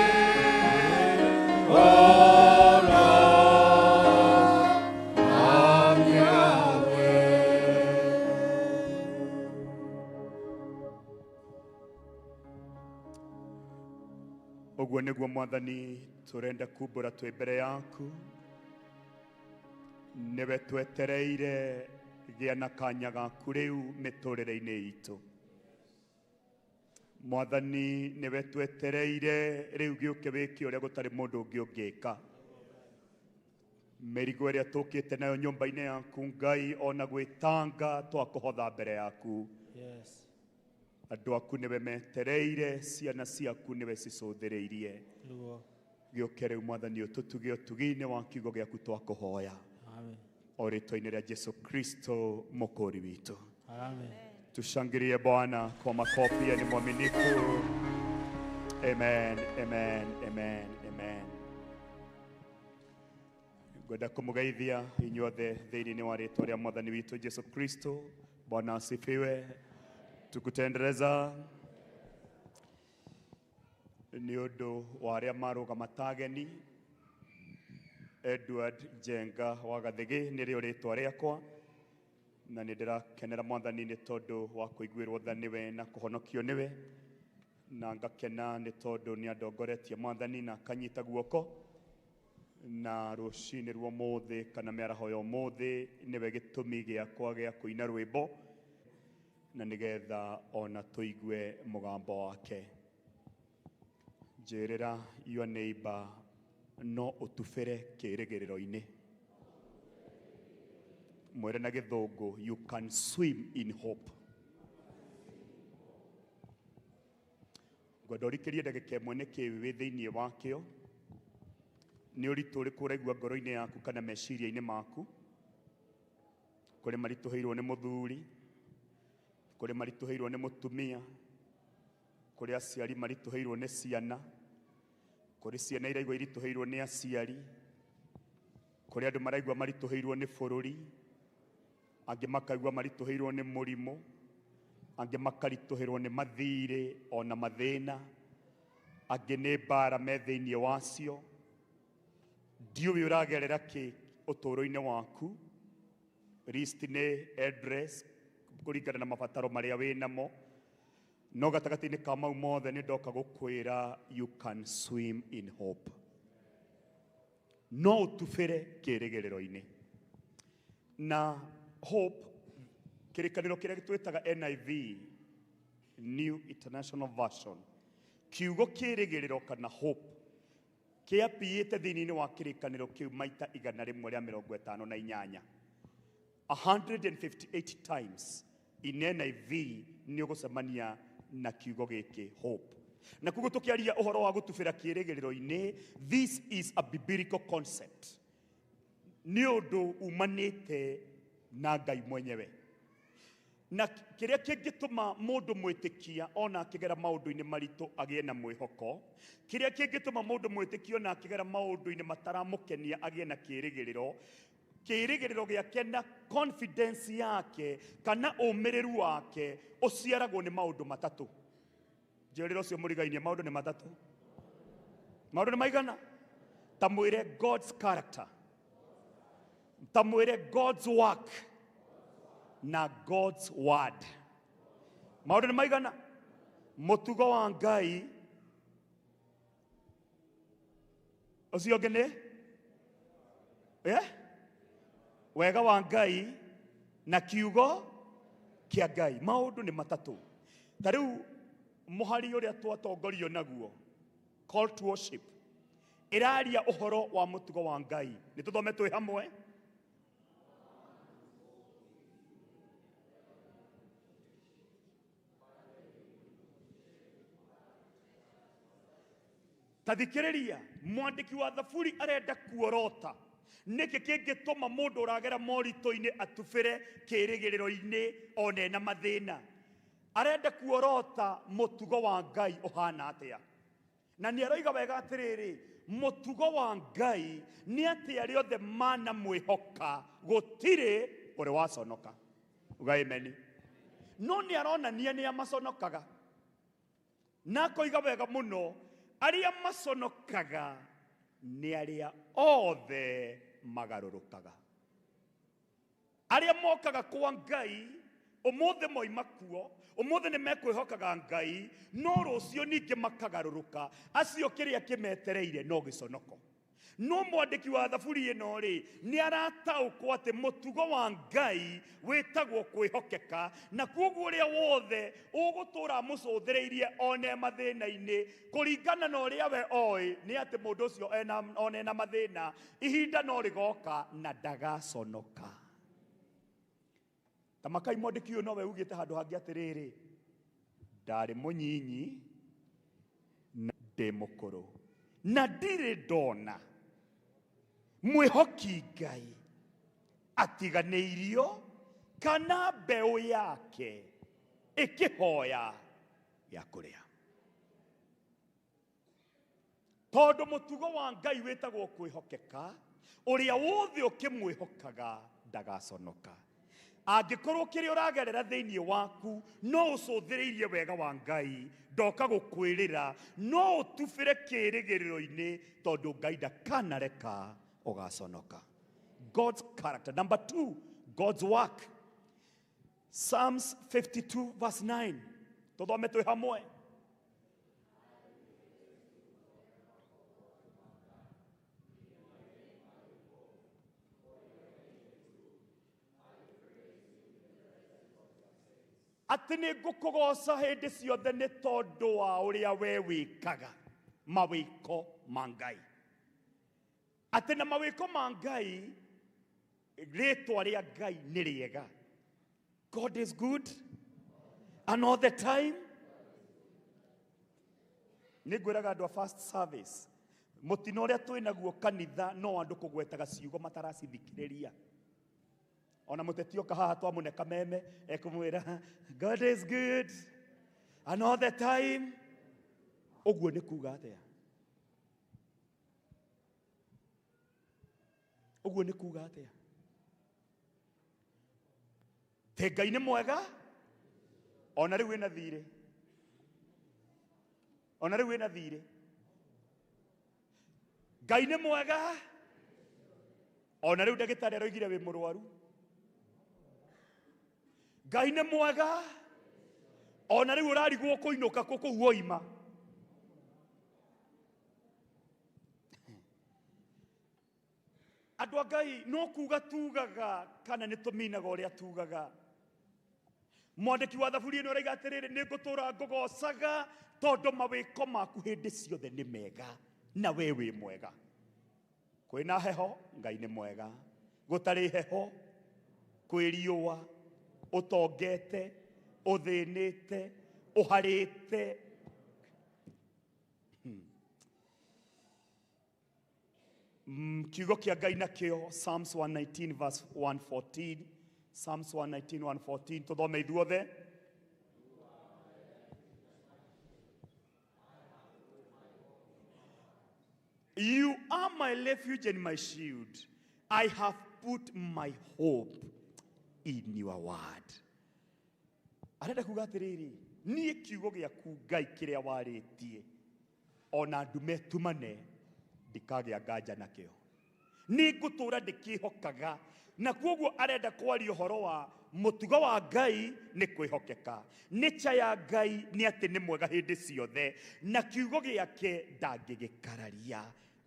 Oh Lord, have your way. Ũguo nĩguo Mwathani tũrenda kumbũra twĩ mbere yaku. Nĩwe twetereire gĩa na kanya gaku rĩu mĩtũrĩre-inĩ itũ. Mwathani nĩwe twetereire rĩu gĩũke wĩke ũrĩa gũtarĩ mũndũ ũngĩ ũngĩka. Mĩrigo ĩrĩa tũkĩte nayo nyũmba-inĩ yaku Ngai, ona gwĩtanga twakũhotha mbere yaku. Yes. Andũ aku nĩwe metereire, ciana ciaku nĩwe cicũthĩrĩirie. Nĩguo. Gĩũke rĩu Mwathani ũtũtuge ũtugi-inĩ wa kiugo gĩaku twakũhoya. Amen. O rĩtwa-inĩ rĩa Jesu Kristo mũkũũri witũ. Amen. Tushangilie Bwana kwa makofi, yeye ni mwaminifu. Amen, amen, amen, amen. Ngwenda kũmũgeithia inyuothe thĩinĩ wa rĩtwa rĩa Mwathani witũ Jesu Kristo. Bwana asifiwe. Tukutendereza nĩ ũndũ wa arĩa marũgama ta ageni. Edward Njenga wa Gathĩgĩ nĩrĩo rĩtwa rĩakwa, na nĩ ndĩrakenera Mwathani nĩ tondũ wa kũiguĩrwo tha nĩwe na kũhonokio nĩwe, na ngakena nĩ tondũ nĩ andongoretie Mwathani na akanyita guoko, na rũcinĩ rwa ũmũthĩ kana mĩaraho ya ũmũthĩ nĩwe gĩtũmi gĩakwa gĩa kũina rwĩmbo, na nĩgetha ona tũigue mũgambo wake. Njĩrĩra your neighbor, no ũtubĩre kĩĩrĩgĩrĩro-inĩ. Mwĩre na gĩthũngũ, you can swim in hope. Ngwenda ũrikĩrie ndagĩka ĩmwe nĩkĩ wĩ thĩinĩ wakĩo. Nĩ ũritũ ũrĩkũ ũraigua ngoro-inĩ yaku kana meciria-inĩ maku? Kũrĩ maritũhĩirwo nĩ mũthuri, kũrĩ maritũhĩirwo nĩ mũtumia, kũrĩ aciari maritũhĩirwo nĩ ciana, Kũrĩ ciana iraigua iritũhĩirwo nĩ aciari, kũrĩ andũ maraigua maritũhĩirwo nĩ bũrũri, angĩ makaigua maritũhĩirwo nĩ mũrimũ, angĩ makaritũhĩrwo nĩ mathirĩ ona mathĩna, angĩ nĩ mbara me thĩinĩ wacio. Ndiũĩ ũragerera kĩ ũtũũro-inĩ waku. List nĩ address kũringana na mabataro marĩa wĩ namo, no gatagatĩ-inĩ ka mau mothe nĩ ndoka gũkwĩra you can swim in hope. No ũtubĩre kĩrĩgĩrĩro-inĩ. Na hope, kĩrĩkanĩro kĩrĩa twĩtaga NIV, New International Version, kiugo kĩrĩgĩrĩro kana hope kĩapiĩte thĩinĩ wa kĩrĩkanĩro kĩu maita 158, 158 times in NIV nĩ ũgũcemania na kiugo gĩkĩ hope. Na koguo tũkĩaria ũhoro wa gũtubĩra kĩrĩgĩrĩro-inĩ, this is a biblical concept. Nĩ ũndũ umanĩte na Ngai mwenyewe. Na kĩrĩa kĩngĩtũma mũndũ mwĩtĩkia ona akĩgera maũndũ-inĩ maritũ agĩe na mwĩhoko, kĩrĩa kĩngĩtũma mũndũ mwĩtĩkia ona akĩgera maũndũ-inĩ mataramũkenia agĩe na kĩrĩgĩrĩro, kĩrĩgĩrĩro gĩake na confidence yake kana ũmĩrĩru wake ũciaragwo nĩ maũndũ matatũ. Njĩrĩra ũcio mũrigainie, maũndũ nĩ matatũ. Maũndũ nĩ maigana? Ta mwĩre God's character, ta mwĩre God's work na God's word. Maũndũ nĩ maigana? Mũtugo wa Ngai, ũcio ũngĩ nĩ wega wa Ngai na kiugo kĩa Ngai. Maũndũ nĩ matatũ. Ta rĩu mũhari ũrĩa twatongorio naguo, call to worship, ĩraria ũhoro wa mũtugo wa Ngai. Nĩ tũthome twĩ hamwe. Ta thikĩrĩria, mwandĩki wa Thaburi arenda kuorota nĩkĩ kĩngĩtũma mũndũ ũragera moritũ-inĩ atubĩre kĩrĩgĩrĩro-inĩ ona ena mathĩna. Arenda kuorota mũtugo wa Ngai ũhana atĩa. Na nĩ aroiga wega atĩrĩrĩ, mũtugo wa Ngai nĩ atĩ arĩa othe manamwĩhoka gũtirĩ ũrĩ waconoka. Uga amen. No nĩ aronania nĩ amaconokaga. Na akoiga wega mũno, arĩa maconokaga nĩ arĩa othe magarũrũkaga. Arĩa mokaga kwa Ngai ũmũthĩ moima kuo, ũmũthĩ nĩ mekwĩhokaga Ngai, no rũciũ ningĩ makagarũrũka. Acio kĩrĩa kĩmetereire no gĩconoko. No mwandĩki wa Thaburi ĩno rĩ, nĩ arataũkwo atĩ mũtugo wa Ngai wĩtagwo kwĩhokeka, na koguo ũrĩa wothe ũgũtũra amũcũthĩrĩirie one mathĩna-inĩ kũringana na ũrĩa we oĩ nĩ atĩ mũndũ ũcio one na mathĩna, ihinda no rĩgoka na ndagaconoka. Ta makai mwandĩki ũyũ nowe ugĩte handũ hangĩ atĩrĩrĩ, ndarĩ mũnyinyi na ndĩ mũkũrũ na ndirĩ ndona mwĩhoki Ngai atiganĩirio kana mbeũ yake ĩkĩhoya gĩa kũrĩa. Tondũ mũtugo wa Ngai wĩtagwo kwĩhokeka, ũrĩa wothe ũkĩmwĩhokaga ndagaconoka. Angĩkorwo kĩrĩa ũragerera thĩinĩ waku no ũcũthĩrĩirie wega wa Ngai, ndoka gũkwĩrĩra no ũtubĩre kĩrĩgĩrĩro-inĩ tondũ Ngai ndakanareka ũgaconoka. God's character. Number 2, God's work. Psalms 52 verse 9. Tũthome twĩ hamwe. Atĩ nĩ ngũkũgoca hĩndĩ ciothe nĩ tondũ wa ũrĩa we wĩkaga, mawĩko ma Ngai. Atĩ na mawĩko ma Ngai, rĩtwa rĩa Ngai nĩ rĩega. God is good and all the time. Nĩ ngwĩraga andũ a first service, mũtino ũrĩa twĩ naguo kanitha no andũ kũgwetaga ciugo mataracithikĩrĩria. Ona mũteti oka haha twamũne kameme ekumwĩra God is good and all the time. Ũguo nĩ kuga atĩa? Ũguo nĩ kuga atĩa? Te Ngai nĩ mwega ona rĩu wĩna thirĩ, ona rĩu wĩna thirĩ. Ngai nĩ mwega ona rĩu ndagĩtarĩ aroigire wĩ mũrwaru. Ngai nĩ mwega ona rĩu ũrarigwo kũinũka kũ kũu woima. Andũ a Ngai no kuga tugaga kana nĩ tũminaga ũrĩa tugaga. Mwandĩki wa thaburi ĩno araiga atĩrĩrĩ, nĩ ngũtũra ngũgocaga tondũ mawĩko maku hĩndĩ ciothe nĩ mega na we wĩ mwega. Kwĩna heho, Ngai nĩ mwega. Gũtarĩ heho, kwĩ riũa, ũtongete, ũthĩnĩte, ũharĩte. Kiugo kĩa Ngai nakĩo Psalms 119 verse 114, Psalms 119 114, tũthome ithuothe. You are my refuge and my shield. I have put my hope in your word. Arenda kuga atĩrĩrĩ, niĩ kiugo gĩaku Ngai kĩrĩa warĩtie, ona ndume tumane, ndikagĩa nganja nakĩo. Nĩ ngũtũũra ndĩkĩhokaga. Na kwoguo arenda kwaria ũhoro wa mũtugo wa Ngai nĩ kwĩhokeka. Nature ya Ngai nĩ atĩ nĩ mwega hĩndĩ ciothe, na kiugo gĩake ndangĩgĩkararia,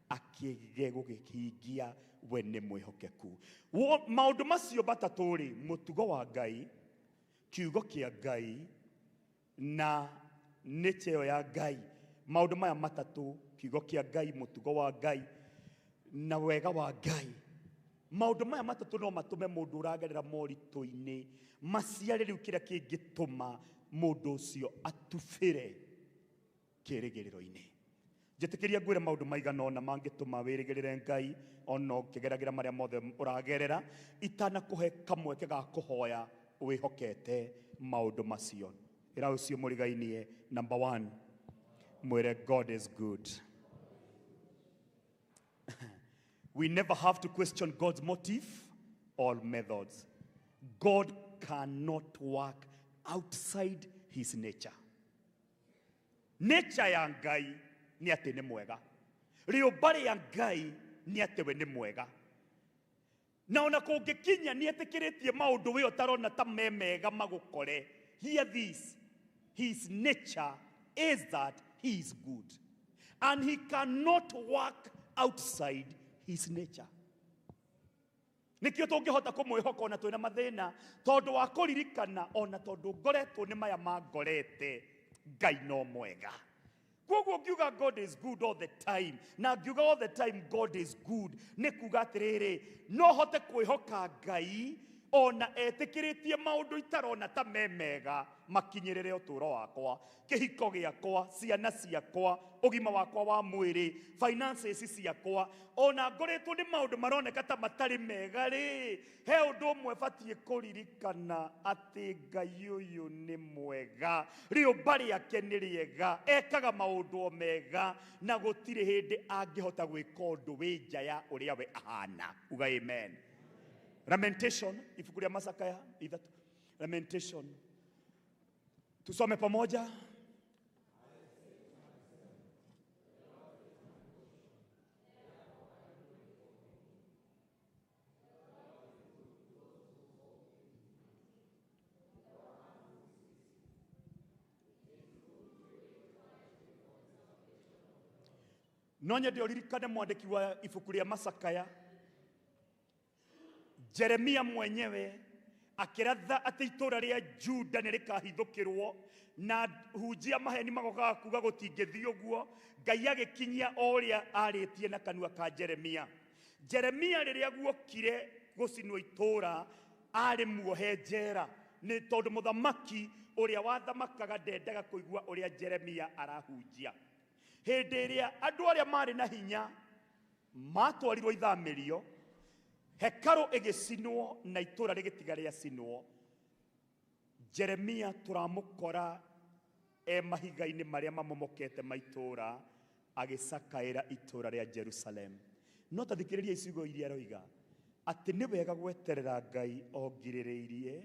akĩge gũgĩhingia, we nĩ mwĩhokeku. Maũndũ macio matatũ rĩ, mũtugo wa Ngai, kiugo kĩa Ngai, na nature ĩyo ya Ngai. Maũndũ maya matatũ, kiugo kĩa Ngai, mũtugo wa Ngai, na wega wa Ngai. Maũndũ maya matatũ no matũme mũndũ ũragerera moritũ-inĩ maciare rĩu kĩrĩa kĩngĩtũma mũndũ ũcio atubĩre kĩrĩgĩrĩro-inĩ. Njĩtĩkĩria ngwĩre maũndũ maigana ũna mangĩtũma wĩrĩgĩrĩre Ngai ona ũkĩgeragĩra marĩa mothe ũragerera, itanakũhe kamweke ga kũhoya wĩhokete maũndũ macio. Ĩra ũcio mũrigainie, number 1, mwĩre God is good. We never have to question God's motive or methods. God cannot work outside his nature. Nature ya Ngai nĩ atĩ nĩ mwega. Rĩũmba rĩa Ngai nĩ atĩ we nĩ mwega. Na ona kũngĩkinya nĩ etĩkĩrĩtie maũndũ we ũtarona ta me mega magũkore. Hear this. His nature is that he is good. And he cannot work outside his nature. Nĩkĩo tũngĩhota kũmwĩhoka ona twĩna mathĩna, tondũ wa kũririkana ona tondũ ngoretwo nĩ maya mangorete, Ngai no mwega. Kwoguo ngiuga God is good all the time, na ngiuga all the time God is good, nĩ kuga atĩrĩrĩ, no hote kwĩhoka Ngai ona etĩkĩrĩtie maũndũ itarona ta me mega makinyĩrĩre ũtũũro wakwa, kĩhiko gĩakwa, ciana ciakwa, ũgima wakwa wa mwĩrĩ, finances ciakwa, ona ngoretwo nĩ maũndũ maroneka ta matarĩ mega rĩ, he ũndũ ũmwe batiĩ kũririkana atĩ Ngai ũyũ nĩ mwega, rĩũmba rĩake nĩ rĩega, ekaga maũndũ o mega, na gũtirĩ hĩndĩ angĩhota gwĩka ũndũ wĩ nja ya ũrĩa we ahana. Uga amen. Lamentation, ibuku rĩa Macakaya ithatũ. Lamentation. Tusome pamoja. No nyende ũririkane mwandĩki wa ibuku rĩa Macakaya, Jeremia mwenyewe akĩratha atĩ itũũra rĩa Juda nĩ rĩkahithũkĩrwo, na hunjia maheni magokaga kuga gũtingĩthiĩ ũguo. Ngai agĩkinyia o ũrĩa arĩtie na kanua ka Jeremia. Jeremia rĩrĩa guokire gũcinwo itũũra arĩ muohe njera, nĩ tondũ mũthamaki ũrĩa wathamakaga ndendaga kũigua ũrĩa Jeremia arahunjia. Hĩndĩ ĩrĩa andũ arĩa marĩ na hinya matwarirwo ithamĩrio, hekarũ ĩgĩcinwo na itũũra rĩgĩtiga rĩacinwo, Jeremia tũramũkora e mahiga-inĩ marĩa mamomokete ma itũũra agĩcakaĩra itũũra rĩa Jerusalem. No ta thikĩrĩria ciugo iria aroiga, Atĩ nĩ wega gweterera Ngai ongirĩrĩirie,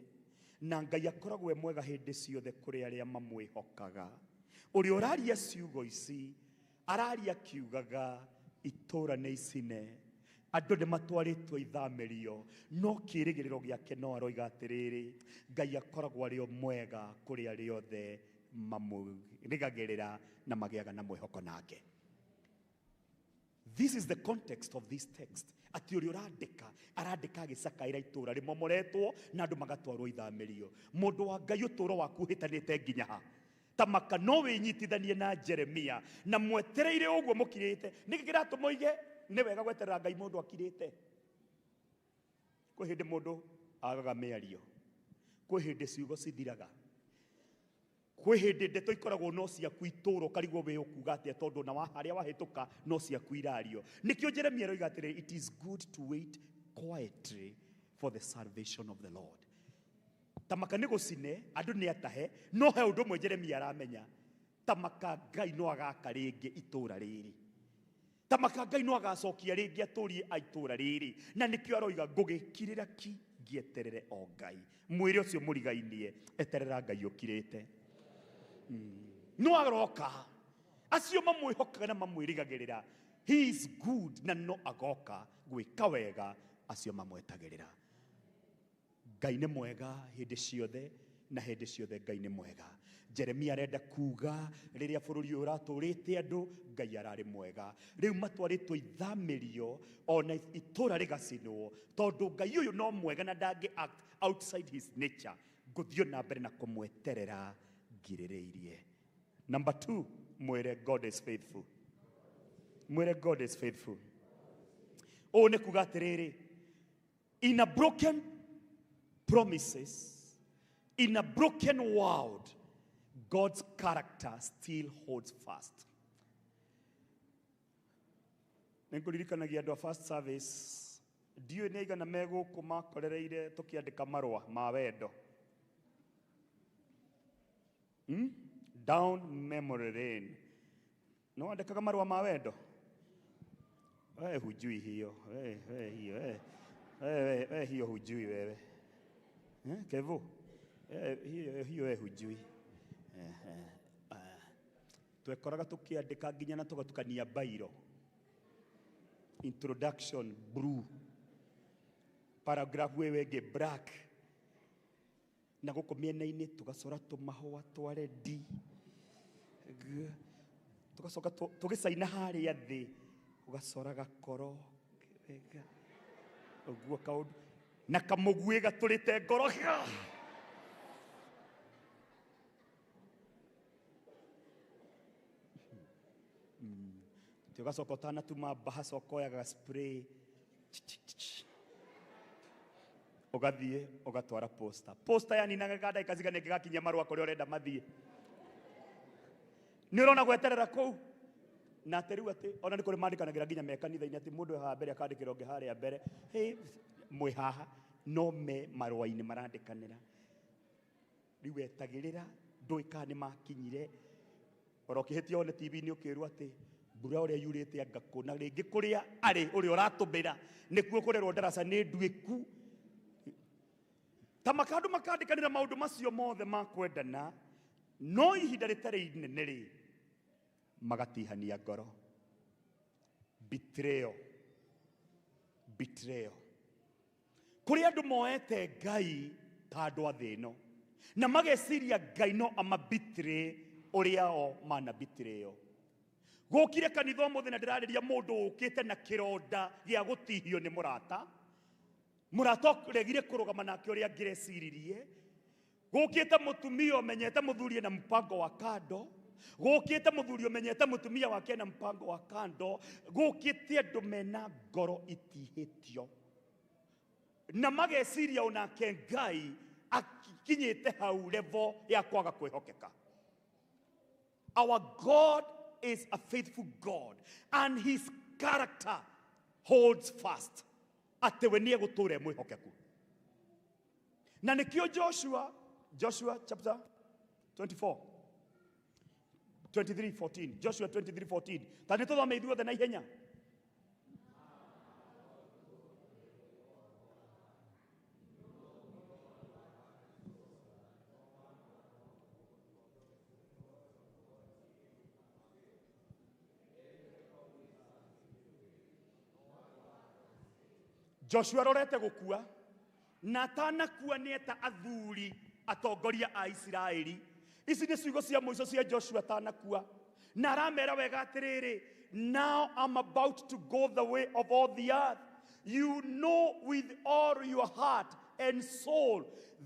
na Ngai akoragwo e mwega hĩndĩ ciothe kũrĩ arĩa mamwĩhokaga. Ũrĩa ũraria ciugo ici araria akiugaga itũũra nĩ icine, andũ nĩ matwarĩtwo ithamĩrio, no kĩĩrĩgĩrĩro gĩake no aroiga atĩrĩrĩ, Ngai akoragwo arĩ o mwega kũrĩ arĩa othe mamũrĩgagĩrĩra na magĩaga na mwĩhoko nake. This is the context of this text. Atĩ ũrĩa ũrandĩka arandĩka agĩcakaĩra itũũra rĩmomoretwo na andũ magatwarwo ithamĩrio. Mũndũ wa Ngai, ũtũũro waku ũhĩtanĩte nginya ha? Tamaka no wĩnyitithanie na Jeremia na mwetereire ũguo mũkirĩte. Nĩkĩ kĩratũma oige nĩ wega gweterera Ngai mũndũ akirĩte? Kwĩ hĩndĩ mũndũ agaga mĩario, kwĩ hĩndĩ ciugo cithiraga, kwĩ hĩndĩ ndeto ikoragwo no ciaku itũũra ũkarigwo wĩ ũkuga atĩa tondũ na harĩa wahĩtũka no ciaku irario. Nĩkĩo Jeremia aroiga atĩrĩrĩ, it is good to wait quietly for the salvation of the Lord. Tamaka nĩ gũcine, andũ nĩ atahe, no he ũndũ ũmwe Jeremia aramenya, tamaka Ngai no agaka rĩngĩ itũũra rĩrĩ, tamaka Ngai no agacokia rĩngĩ atũrie a itũũra rĩrĩ. Na nĩkĩo aroiga ngũgĩkirĩra ki ngĩeterere o Ngai. Mwĩrĩ ũcio mũrigainie, eterera Ngai ũkirĩte. No aroka acio mamwĩhokaga na mamwĩrĩgagĩrĩra, he is good, na no agoka gwĩka wega acio mamwetagĩrĩra. Ngai nĩ mwega hĩndĩ ciothe, na hĩndĩ ciothe Ngai nĩ mwega. Jeremia arenda kuga rĩrĩa bũrũri ũyũ ũratũrĩte andũ, Ngai ararĩ mwega. Rĩu matwarĩtwo ithamĩrio ona itũũra rĩgacinwo, tondũ Ngai ũyũ no mwega na ndangĩ act outside his nature. Ngũthiĩ na mbere na kũmweterera ngirĩrĩirie. Number 2, mwĩre God is faithful. Mwĩre God is faithful. Ũũ nĩ kuga atĩrĩrĩ, in a broken promises, in a broken world, God's character still holds fast. Nĩngũririkanagia andũ a first service, ndiũĩ nĩ aigana me gũkũ makorereire tũkĩandĩka marũa ma wendo. Down memory lane. No wandĩkaga marũa ma wendo? We hujui hiyo. We hiyo. We hiyo hujui wewe. Kevo? Hiyo we hujui. Twekoraga tũkĩandĩka nginya na tũgatukania bairo. Introduction blue. Paragraph wewe ĩngĩ black. Na gũkũ mĩena-inĩ tũgacora tũmahũa twa redi. Tũgacoka tũgĩcaina harĩa thĩ, ũgacora gakoro wega. Ũguo kaũndũ. Na kamũguĩ gatũrĩte ngoro. Ũgacoka ũtanatuma mbahaca ũkoyaga spray. Ũgathiĩ ũgatwara posta. Posta yaninaga ndagĩka cigana ĩngĩgakinyia marũa kũrĩa ũrenda mathiĩ. Nĩ ũrona gweterera kũu? Na atĩ rĩu atĩ ona nĩ kũrĩ mandĩkanagĩra nginya me kanitha-inĩ atĩ mũndũ haha mbere akandĩkĩra ũngĩ harĩa mbere. Hey, mwĩ haha no me marũa-inĩ marandĩkanĩra. Rĩu wetagĩrĩra ndũĩ kana nĩ makinyire. Oro ũkĩhĩtia one TV-inĩ ũkĩrwo atĩ mbura ũrĩa yurĩte anga kũ, na rĩngĩ kũrĩa arĩ ũrĩa ũratũmĩra nĩkuo kũrerwo ndaraca nĩ nduĩku. Ta makandũ makandĩkanĩra maũndũ macio mothe ma kwendana, no ihinda rĩtarĩ inene rĩ, magatihania ngoro. Betrayal. Betrayal. Kũrĩ andũ moete Ngai ta andũ a thĩ ĩno, na mageciria Ngai no amabetray ũrĩa o manabetrayal. Gũkire kanitha ũmũthĩ na ndĩrarĩria mũndũ ũkĩte na kĩronda gĩa gũtihio nĩ mũrata. Mũrata ũregire kũrũgama nake ũrĩa angĩreciririe. Gũkĩte mũtumia ũmenyete mũthuri na mpango wa kando. Gũkĩte mũthuri ũmenyete mũtumia wake na mpango wa kando. Gũkĩte andũ mena ngoro itihĩtio. Na mageciria onake Ngai akinyĩte hau level ya kwaga kwĩhokeka. Our God is a faithful God and his character holds fast. Atĩ we nĩ egũtũũra e mwĩhokeku. Na nĩkĩo Joshua chapter 24, 23:14, Joshua 23:14. Ta nĩ tũthome ithuothe na ihenya. Joshua arorete gũkua na atanakua nĩ eta athuri atongoria a Isiraeli. Ici nĩ ciugo cia mũico cia Joshua atanakua, na aramera wega atĩrĩrĩ, now I'm about to go the way of all the earth. You know with all your heart and soul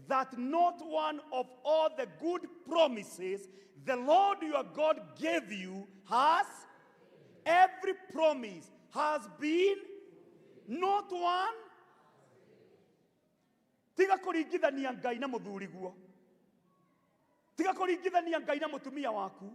that not one of all the good promises the Lord your God gave you has, every promise has been, not one. Tiga kũringithania Ngai na mũthuriguo, tiga kũringithania Ngai na mũtumia waku,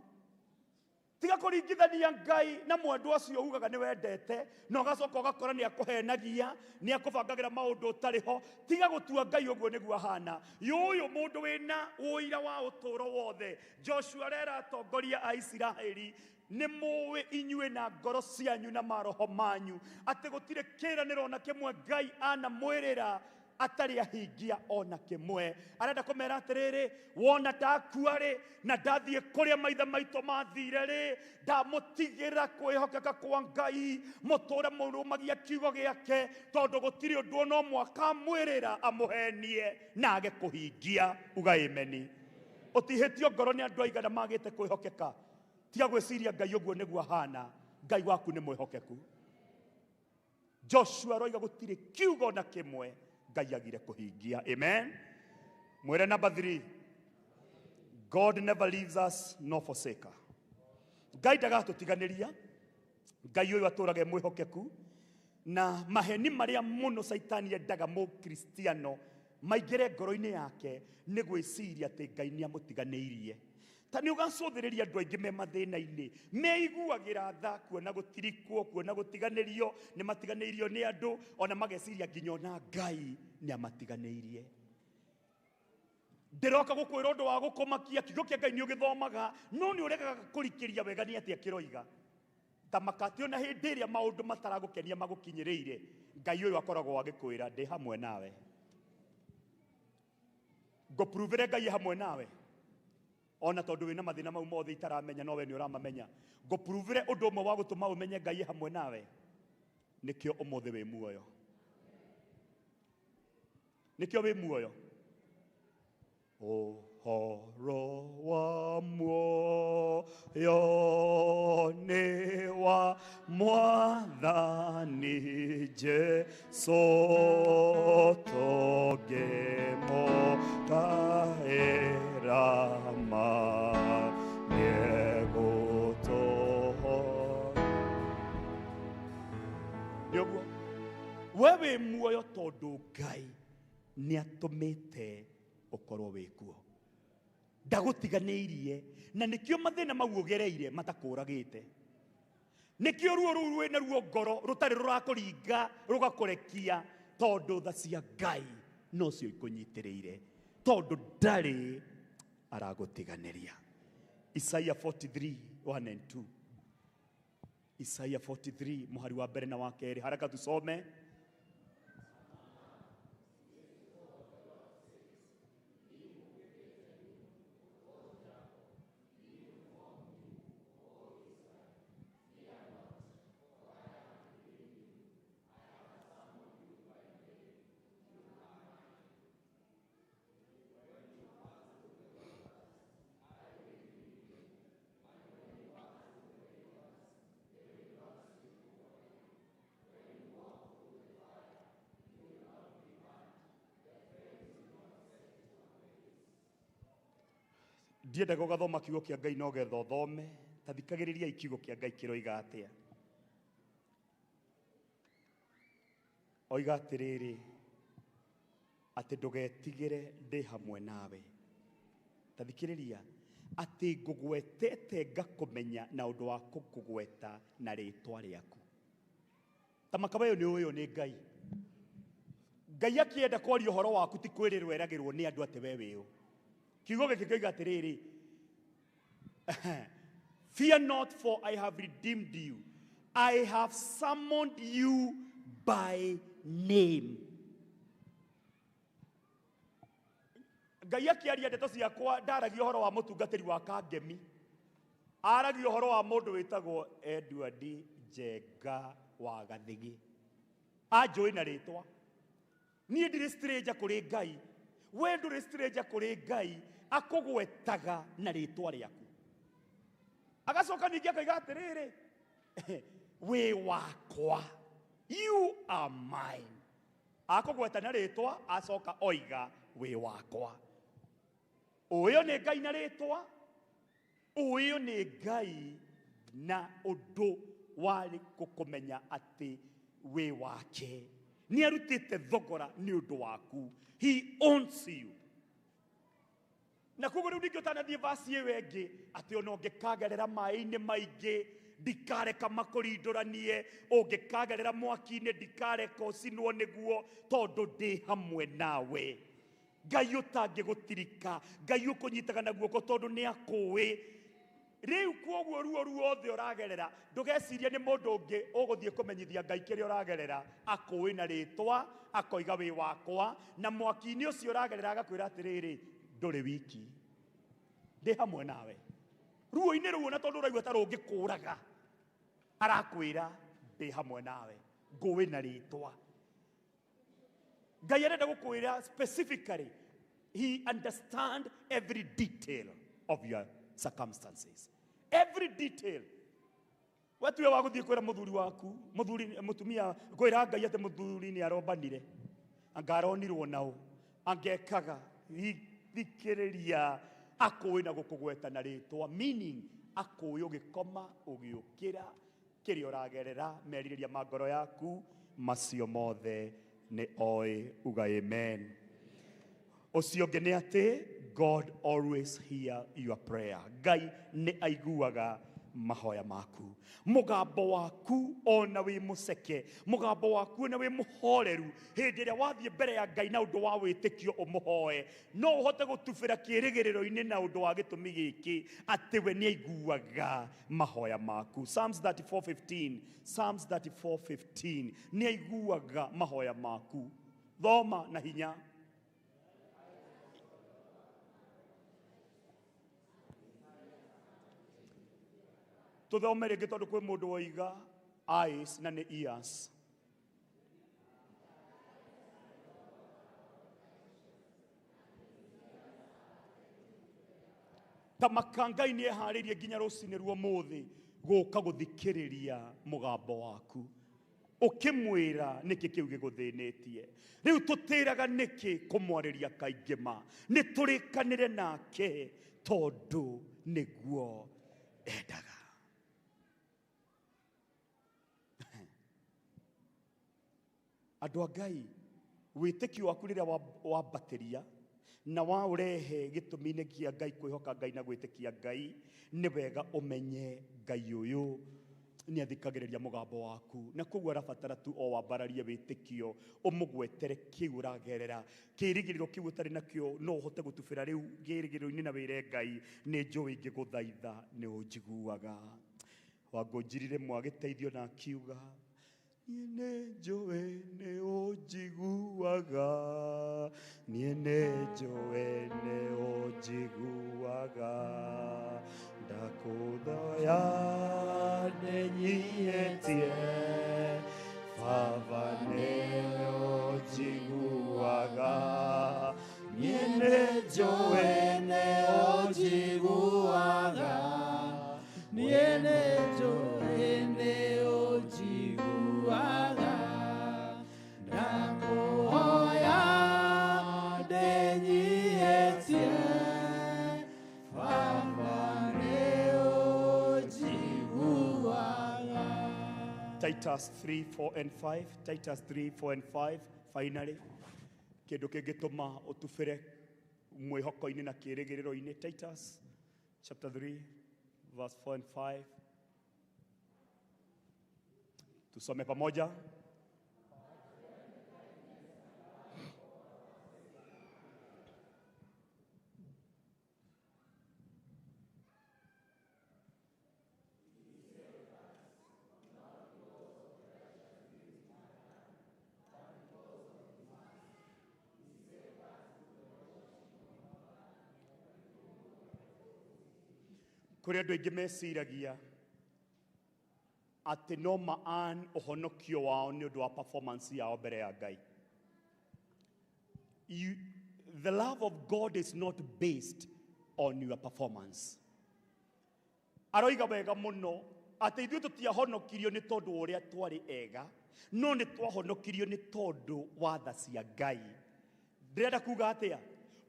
tiga kũringithania Ngai na mwendwa ũcio ugaga nĩ wendete na ũgacoka ũgakora nĩ akũhenagia, nĩ akũbangagĩra maũndũ ũtarĩ ho. Tiga gũtua Ngai ũguo nĩguo ahana. Yũyũ mũndũ wĩna ũira wa ũtũũro wothe. Joshua arera atongoria a Isiraeli, nĩ mũĩ inyuĩ na ngoro cianyu na maroho manyu atĩ gũtirĩ kĩĩranĩro ona kĩmwe Ngai anamwĩrĩra atarĩ ahingia ona kĩmwe. Arenda kũmera atĩrĩrĩ, wona ndakua rĩ na ndathiĩ kũrĩa maithe maitũ mathire rĩ, ndamũtigĩra kwĩhokeka kwa Ngai, mũtũre mũrũmagia kiugo gĩake, tondũ gũtirĩ ũndũ ona ũmwe akamwĩrĩra amũhenie na age kũhingia. Uga ameni. Ũtihĩtio ngoro nĩ andũ aigana magĩte kwĩhokeka. Tiga gwĩciria Ngai ũguo nĩguo ahana. Ngai waku nĩ mwĩhokeku. Joshua aroiga gũtirĩ kiugo ona kĩmwe Ngai agire kũhingia. Amen. Mwĩre number 3, God never leaves us nor forsake us. Ngai ndagatũtiganĩria. Ngai ũyũ atũraga e mwĩhokeku, na maheni marĩa mũno Caitani endaga mũkristiano maingĩre ngoro-inĩ yake nĩ gwĩciria atĩ Ngai nĩ amũtiganĩirie. Ta nĩ ũgacũthĩrĩria andũ aingĩ me mathĩna-inĩ, meiguagĩra tha kuona gũtirikwo, kuona gũtiganĩrio, nĩ matiganĩirio nĩ andũ, ona mageciria nginya ona Ngai nĩ amatiganĩirie. Ndĩroka gũkwĩra ũndũ wa gũkũmakia, kiugo kĩa Ngai nĩ ũgĩthomaga, no nĩ ũregaga kũrikĩria wega nĩ atĩa kĩroiga. Ta makati ona hĩndĩ ĩrĩa maũndũ mataragũkenia magũkinyĩrĩire, Ngai ũyũ akoragwo agĩkwĩra ndĩ hamwe nawe. Ngũpruvĩre Ngai e hamwe nawe. Ona tondũ wĩna mathĩna mau mothe itaramenya, no we nĩ ũramamenya. Ngũpruvĩre ũndũ ũmwe wa gũtũma ũmenye Ngai e hamwe nawe, nĩkĩo ũmũthĩ wĩ muoyo. Nĩkĩo wĩ muoyo. Ũhoro wa muoyo nĩ wa Mwathani Jesũ, tũngĩmũkaĩra ma nĩegũtũhonokia. Nĩ ũguo we wĩ muoyo tondũ Ngai nĩ atũmĩte ũkorwo wĩ kuo. Ndagũtiganĩirie, na nĩkĩo mathĩna mau ũgereire matakũragĩte. Nĩkĩo ruo rũu rwĩna ruo ngoro rũtarĩ rũrakũringa rũgakũrekia, tondũ tha cia Ngai nocio ikũnyitĩrĩire, tondũ ndarĩ aragũtiganĩria. Isaiah 43 1 and 2. Isaiah 43 mũhari wa mbere na wa kerĩ. Haraka tusome. Ndiendaga ũgathoma kiugo kĩa Ngai no getha ũthome, ta thikagĩrĩriai kiugo kĩa Ngai kĩroiga atĩa. Oiga atĩrĩrĩ, atĩ ndũgetigĩre ndĩ hamwe nawe. Ta thikĩrĩria, atĩ ngũgwetete ngakũmenya na ũndũ wa kũkũgweta na rĩtwa rĩaku. Ta makawa ũyũ nĩ ũyũ nĩ Ngai. Ngai akĩenda kwaria ũhoro waku ti kwĩrĩrwo eragĩrwo nĩ andũ atĩ we wĩ ũ. Kiugo gĩkĩ kĩoiga atĩrĩrĩ, fear not, for I have redeemed you. I have summoned you by name. Ngai akĩaria ndeto ciakwa ndaragia ũhoro wa mũtungatĩri wa Kangemi, aragia ũhoro wa mũndũ wĩtagwo Edward Njenga wa Gathigi. Anjũĩ na rĩtwa. Niĩ ndirĩ stranger kũrĩ Ngai, we ndũrĩ stranger kũrĩ Ngai, akũgwetaga na rĩtwa rĩaku. Agacoka ningĩ akaiga atĩrĩrĩ, wĩ wakwa, you are mine. Akũgweta na rĩtwa, acoka oiga wĩ wakwa. Ũyũ nĩ Ngai na rĩtwa, ũyũ nĩ Ngai na ũndũ wa gũkũmenya atĩ wĩ wake. Nĩ arutĩte thogora nĩ ũndũ waku. He owns you. Na koguo rĩu ningĩ ũtanathiĩ vasi ĩyo ĩngĩ atĩ ona ũngĩkagerera maĩ-inĩ maingĩ ndikareka makũrindũranie, ũngĩkagerera mwaki-inĩ ndikareka ũcinwo nĩguo, tondũ ndĩ hamwe nawe. Ngai ũtangĩgũtirika, Ngai ũkũnyitaga na guoko tondũ nĩ akũĩ. Rĩu koguo ruo ruothe ũragerera, ndũgecirie nĩ mũndũ ũngĩ ũgũthiĩ kũmenyithia Ngai kĩrĩa ũragerera. Akũĩ na rĩtwa, akoiga wĩ wakwa, na mwaki-inĩ ũcio ũragerera agakwĩra atĩrĩrĩ, ndũrĩ wiki, ndĩ hamwe nawe. Ruo-inĩ rũu ona tondũ ũraigua ta rũngĩkũraga, arakwĩra ndĩ hamwe nawe, ngũĩ na rĩtwa. Ngai arenda gũkwĩra specifically, he understand every detail of your circumstances, every detail. Watuwe wa gũthiĩ kwĩra mũthuri waku, mũthuri, mũtumia, kwĩra Ngai atĩ mũthuri nĩ arombanire, anga aronirwo nao, angekaga, thikĩrĩria, akũĩ na gũkũgweta na rĩtwa, meaning akũĩ ũgĩkoma, ũgĩũkĩra, kĩrĩa ũragerera, merirĩria ma ngoro yaku, macio mothe nĩ oĩ. Uga amen. Ũcio ũngĩ nĩ atĩ God always hear your prayer. Ngai nĩ aiguaga mahoya maku. Mũgambo waku ona wĩ mũceke, mũgambo waku ona wĩ mũhoreru, hĩndĩ ĩrĩa wathiĩ mbere ya Ngai na ũndũ wa wĩtĩkio ũmũhoe, no ũhote gũtubĩra kĩĩrĩgĩrĩro-inĩ na ũndũ wa gĩtũmi gĩkĩ atĩ we nĩ aiguaga mahoya maku. Psalms 34:15, Psalms 34:15, nĩ aiguaga mahoya maku. Thoma na hinya. Tuthome rĩngĩ tondũ kwĩ mũndũ woiga eyes na nĩ ears. Ta maka Ngai nĩ eharĩirie nginya rũcinĩ rwa ũmũthĩ gũka gũthikĩrĩria mũgambo waku, ũkĩmwĩra nĩkĩ kĩu gĩgũthĩnĩtie. Rĩu tũtĩraga nĩkĩ kũmwarĩria kaingĩ ma, nĩ tũrĩkanĩre nake tondũ nĩguo endaga. Andũ a Ngai, wĩtĩkio waku rĩrĩa wambatĩria na waũrehe gĩtũmi-inĩ kĩa Ngai, kwĩhoka Ngai na gwĩtĩkia Ngai, nĩ wega ũmenye Ngai ũyũ nĩ athikagĩrĩria mũgambo waku, na koguo arabatara tu o wambararie wĩtĩkio, ũmũgwetere kĩu ũragerera, kĩĩrĩgĩrĩro kĩu ũtarĩ nakĩo, no ũhote gũtubĩra rĩu kĩĩrĩgĩrĩro-inĩ na wĩre Ngai, nĩ njũĩ ingĩgũthaitha nĩ ũnjiguaga. Wangũnjirire mwagĩteithio na akiuga, niĩ nĩ njũĩ nĩ ũnjiguaga, niĩ nĩ njũĩ nĩ ũnjiguaga, ndakũthoya ndĩnyihĩtie, Baba nĩ ũnjiguaga, niĩ nĩ njũĩ nĩ ũnjiguaga, niĩ nĩ njũĩ nĩ ũnjiguaga, ndakũhoya ndĩnyihĩtie, Baba nĩ ũnjiguaga. Titus 3, 4 and 5. Titus 3, 4 and 5. Finally, kĩndũ kĩngĩtũma ũtubĩre mwĩhoko-inĩ na kĩĩrĩgĩrĩro-inĩ. Titus chapter 3, verse 4 and 5. Tusome pamoja. Kũrĩ andũ aingĩ meciragia atĩ no ma-earn ũhonokio wao nĩ ũndũ wa performance yao mbere ya Ngai. The love of God is not based on your performance. Aroiga wega muno atĩ ithuĩ tũtiahonokirio nĩ tondũ wa ũrĩa twarĩ ega, no nĩ twahonokirio nĩ tondũ wa tha cia Ngai. Ndĩrenda kuga atĩa?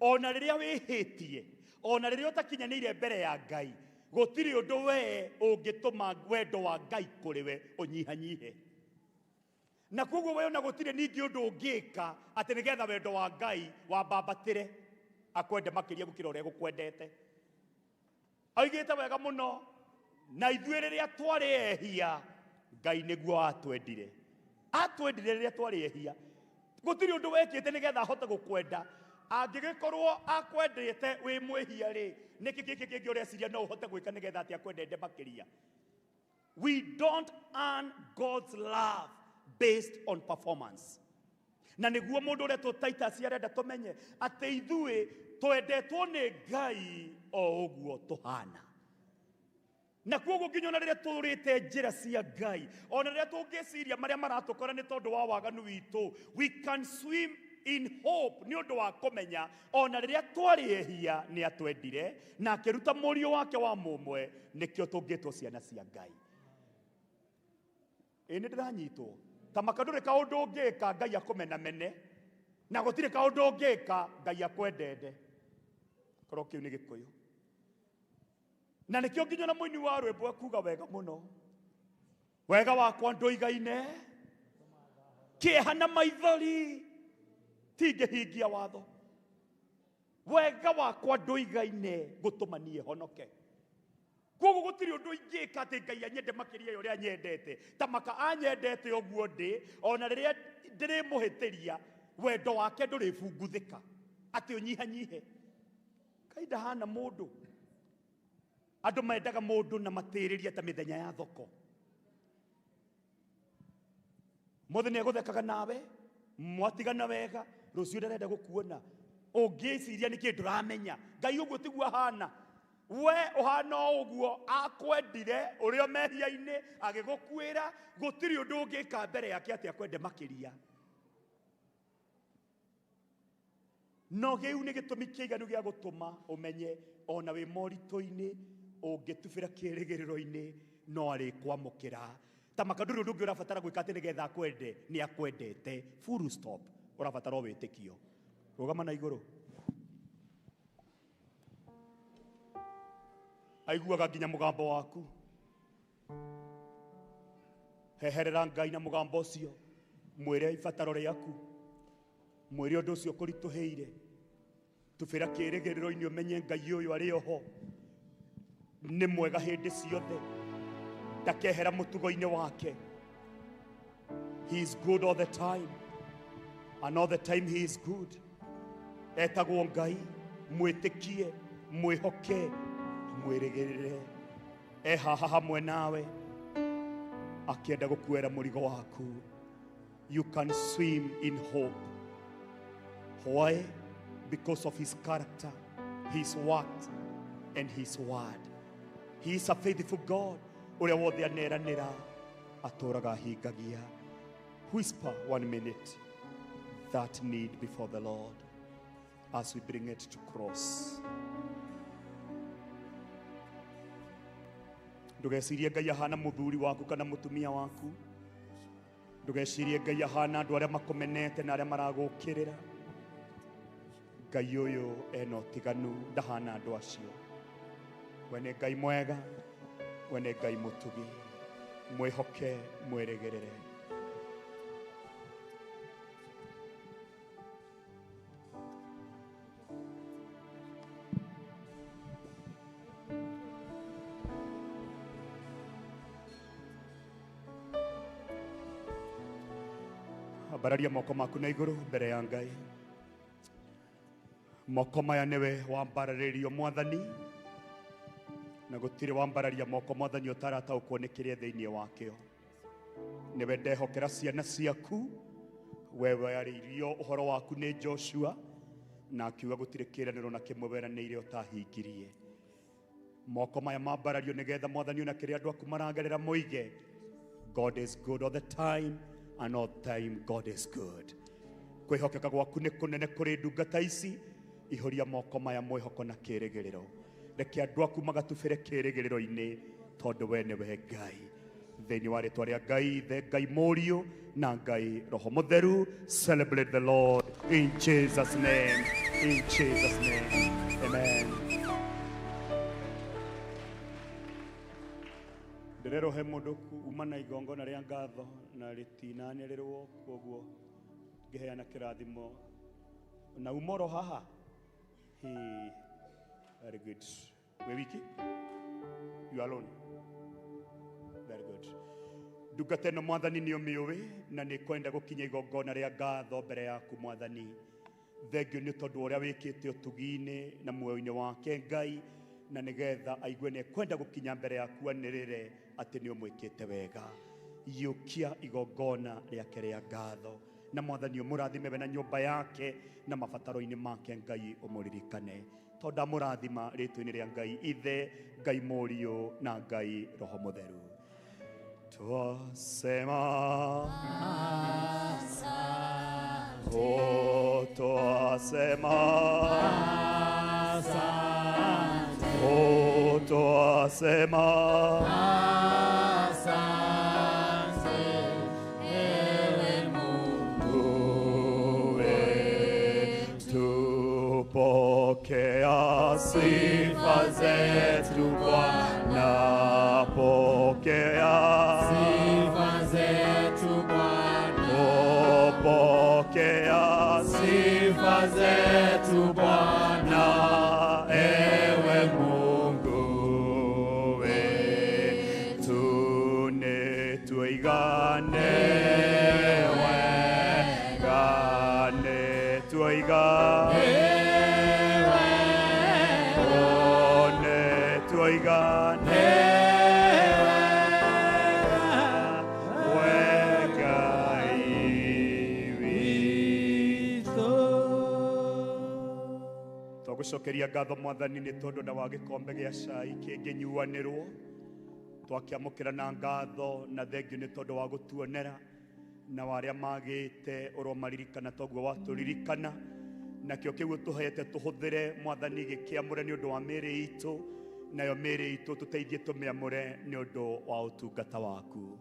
Ona rĩrĩa wĩhĩtie, ona rĩrĩa ũtakinyanĩire mbere ya Ngai, gũtirĩ ũndũ we ũngĩtũma wendo wa Ngai kũrĩ we ũnyihanyihe. Na koguo we ona gũtirĩ ningĩ ũndũ ũngĩka atĩ nĩgetha wendo wa Ngai wambambatĩre akwende makĩria gũkĩra ũrĩa gũkwendete. Oigĩte wega mũno, na ithuĩ rĩrĩa twarĩ ehia, Ngai nĩguo atwendire. Atwendire rĩrĩa twarĩ ehia. Gũtirĩ ũndũ wekĩte nĩgetha ahote gũkwenda. Angĩgĩkorwo akwendete wĩ mwĩhia rĩ, nĩkĩ gĩkĩ kĩngĩ ũreciria no ũhote gwĩka nĩgetha atĩ akwendete makĩria? We don't earn God's love based on performance. Na nĩguo mũndũ ũretwo Titus arenda tũmenye atĩ ithuĩ twendetwo nĩ Ngai o ũguo tũhana. Na koguo nginya ona rĩrĩa tũrĩte njĩra cia Ngai, ona rĩrĩa tũngĩciria marĩa maratũkora nĩ tondũ wa waganu witũ, we can swim in hope nĩ ũndũ wa kũmenya ona rĩrĩa twarĩ ehia nĩ atwendire na akĩruta mũriũ wake wa mũmwe, nĩkĩo tũngĩtwo ciana cia Ngai. Ĩ nĩ ndĩranyitwo ta maka ndũrĩ kaũndũ ũngĩka Ngai akũmenamene, na gũtirĩ kaũndũ ũngĩka Ngai akwendende. Korwo kĩu nĩ Gĩkũyũ. Na nĩkĩo nginya na mũini wa rwĩmbo ekuga wega mũno, wega wakwa ndũigaine, kĩeha na maithori tingĩhingia watho. Wega wakwa ndũigaine gũtũma niĩ honoke. Koguo gũtirĩ ũndũ ingĩka atĩ Ngai anyende makĩria ya ũrĩa anyendete. Ta maka anyendete ũguo ndĩ, ona rĩrĩa ndĩrĩmũhĩtĩria, wendo wake ndũrĩbunguthĩka atĩ ũnyihanyihe. Ngai ndahana mũndũ. Andũ mendaga mũndũ na matĩrĩria ta mĩthenya ya thoko. Mũthĩ nĩegũthekaga nawe, mwatigana wega, rũciũ ndarenda gũkuona. Ũngĩciria nĩkĩ ndũramenya. Ngai ũguo tiguo ahana. We ũhana o ũguo akwendire ũrĩ o mehia-inĩ, agĩgũkuĩra, gũtirĩ ũndũ ũngĩka mbere yake atĩ akwende makĩria. No gĩu nĩ gĩtũmi kĩiganu gĩa gũtũma ũmenye ona wĩ moritũ-inĩ, ũngĩtubĩra kĩrĩgĩrĩro-inĩ, no arĩkwamũkĩra. Ta maka ndũrĩ ũndũ ũngĩ ũrabatara gwĩka atĩ nĩgetha akwende, nĩ akwendete. Full stop. Ũrabatara o wĩtĩkio. Rũgama na igũrũ. Aiguaga nginya mũgambo waku. Heherera Ngai na mũgambo ũcio, mwĩre ibataro rĩaku, mwĩre ũndũ ũcio ũkũritũhĩire. Tubĩra kĩrĩgĩrĩro-inĩ ũmenye Ngai ũyũ arĩ oho, nĩ mwega hĩndĩ ciothe, ndakehera mũtugo-inĩ wake. He is good all the time, and all the time he is good. Etagwo Ngai, mwĩtĩkie, mwĩhoke, mwĩrĩgĩrĩre. E haha hamwe nawe, akĩenda gũkuera mũrigo waku. You can swim in hope. Why? Because of his character, his works, and his word. He is a faithful God. Ũrĩa wothe aneranĩra atũraga ahingagia. Whisper 1 minute that need before the Lord as we bring it to cross. Ndũgecirie Ngai ahana mũthuri waku kana mũtumia waku. Ndũgecirie Ngai ahana andũ arĩa makũmenete na arĩa maragũkĩrĩra. Ngai ũyũ ena ũtiganu, ndahana andũ acio. We nĩ Ngai mwega, we nĩ Ngai mũtugi. Mwĩhoke, mwĩrĩgĩrĩre. Ambararia moko maku na igũrũ mbere ya Ngai. Moko maya nĩwe wambararĩrio Mwathani, na gũtirĩ wambararia moko Mwathani ũtarataũkwo nĩ kĩrĩa thĩinĩ wakĩo. Nĩwe ndehokera ciana ciaku, we warĩirio ũhoro waku nĩ Joshua, na akiuga gũtirĩ kĩĩranĩro na kĩmwe weranĩire ũtahingirie. Moko maya mambarario nĩgetha Mwathani ona kĩrĩa andũ aku maragerera moige, God is good all the time, and all time God is good. Kwĩhokeka gwaku nĩ kũnene kũrĩ ndungata ici. Ihũria moko maya mwĩhoko na kĩĩrĩgĩrĩro. Reke andũ aku magatubĩre kĩĩrĩgĩrĩro-inĩ tondũ we nĩwe Ngai. Thĩinĩ wa rĩtwa rĩa Ngai Ithe, Ngai Mũriũ na Ngai Roho Mũtheru. Celebrate the Lord in Jesus name, in Jesus name. Amen. Ndĩrerwo he mũndũ uma na igongona rĩa ngatho na rĩtinanĩrĩrwo, koguo ngĩheana kĩrathimo na umoro haha. He, very good. Wĩ wiki? You alone? Very good. Ndungata ĩno mwathani nĩ ũmĩũĩ na nĩ kwenda gũkinya igongona rĩa ngatho mbere yaku mwathani. Thengio nĩ tondũ ũrĩa wĩkĩte ũtugi-inĩ na muoyo-inĩ wake Ngai, na nĩgetha aigue nĩ ekwenda gũkinya mbere yaku anĩrĩre atĩ nĩ ũmwĩkĩte wega. Iyũkia igongona rĩake rĩa ngatho na mwathani ũmũrathime we na nyũmba yake na mabataro-inĩ make Ngai ũmũririkane. Tondũ amũrathima rĩtwa-inĩ rĩa Ngai Ithe, Ngai Mũriũ na Ngai Roho Mũtheru. Twasema asante, oh, twasema asante, oh, twasema asante, ewe Mungu wetu, pokea sifa zetu Bwana, pokea sifa zetu Bwana, oh, pokea sifa zetu Bwana, ewe Mungu wetu, nĩtũigane wega, nĩtũigane oh, nĩtũigane wega witũ. Twagũcokeria ngatho mwathani nĩ tondũ na wa gĩkombe gĩa cai kĩngĩnyuanĩrwo. Twakĩamũkĩra na ngatho na thengio nĩ tondũ wa gũtuonera na wa arĩa magĩte ũromaririkana toguo watũririkana. Nakĩo kĩu ũtũhete tũhũthĩre mwathani gĩkĩamũre nĩ ũndũ wa mĩĩrĩ itũ, nayo mĩĩrĩ itũ tũteithie tũmĩamũre nĩ ũndũ wa ũtungata waku.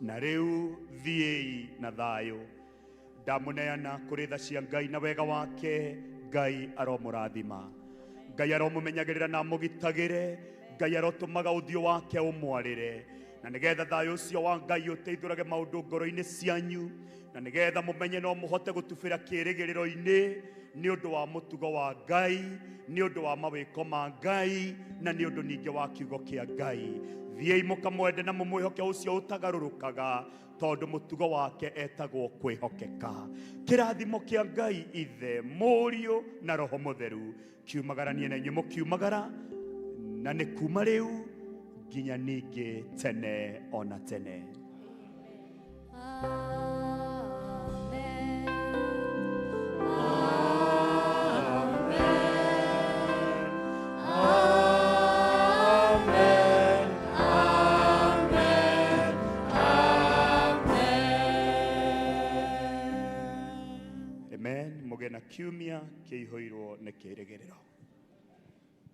Na rĩu thiĩi na thayũ. Ndamũneana kũrĩ tha cia Ngai na wega wake. Ngai aromũrathima, Ngai aromũmenyagĩrĩra na amũgitagĩre, Ngai arotũmaga ũthiũ wake ũmwarĩre, na nĩgetha thayũ ũcio wa Ngai ũteithũrage maũndũ ngoro-inĩ cianyu, na nĩgetha mũmenye no mũhote gũtubĩra kĩĩrĩgĩrĩro-inĩ nĩ ũndũ wa mũtugo wa Ngai, nĩ ũndũ wa mawĩko ma Ngai, na nĩ ũndũ ningĩ wa kiugo kĩa Ngai. Thiĩi mũkamwende na mũmwĩhoke ũcio ũtagarũrũkaga, tondũ mũtugo wake etagwo kwĩhokeka. Kĩrathimo kĩa Ngai Ithe, Mũriũ na Roho Mũtheru kiumagaranie na inyuĩ mũkiumagara, na nĩ kuma rĩu nginya ningĩ tene ona tene. Amen. Amen, amen, amen. Amen. Mũgĩe na kiumia kĩihũirwo nĩ kĩĩrĩgĩrĩro.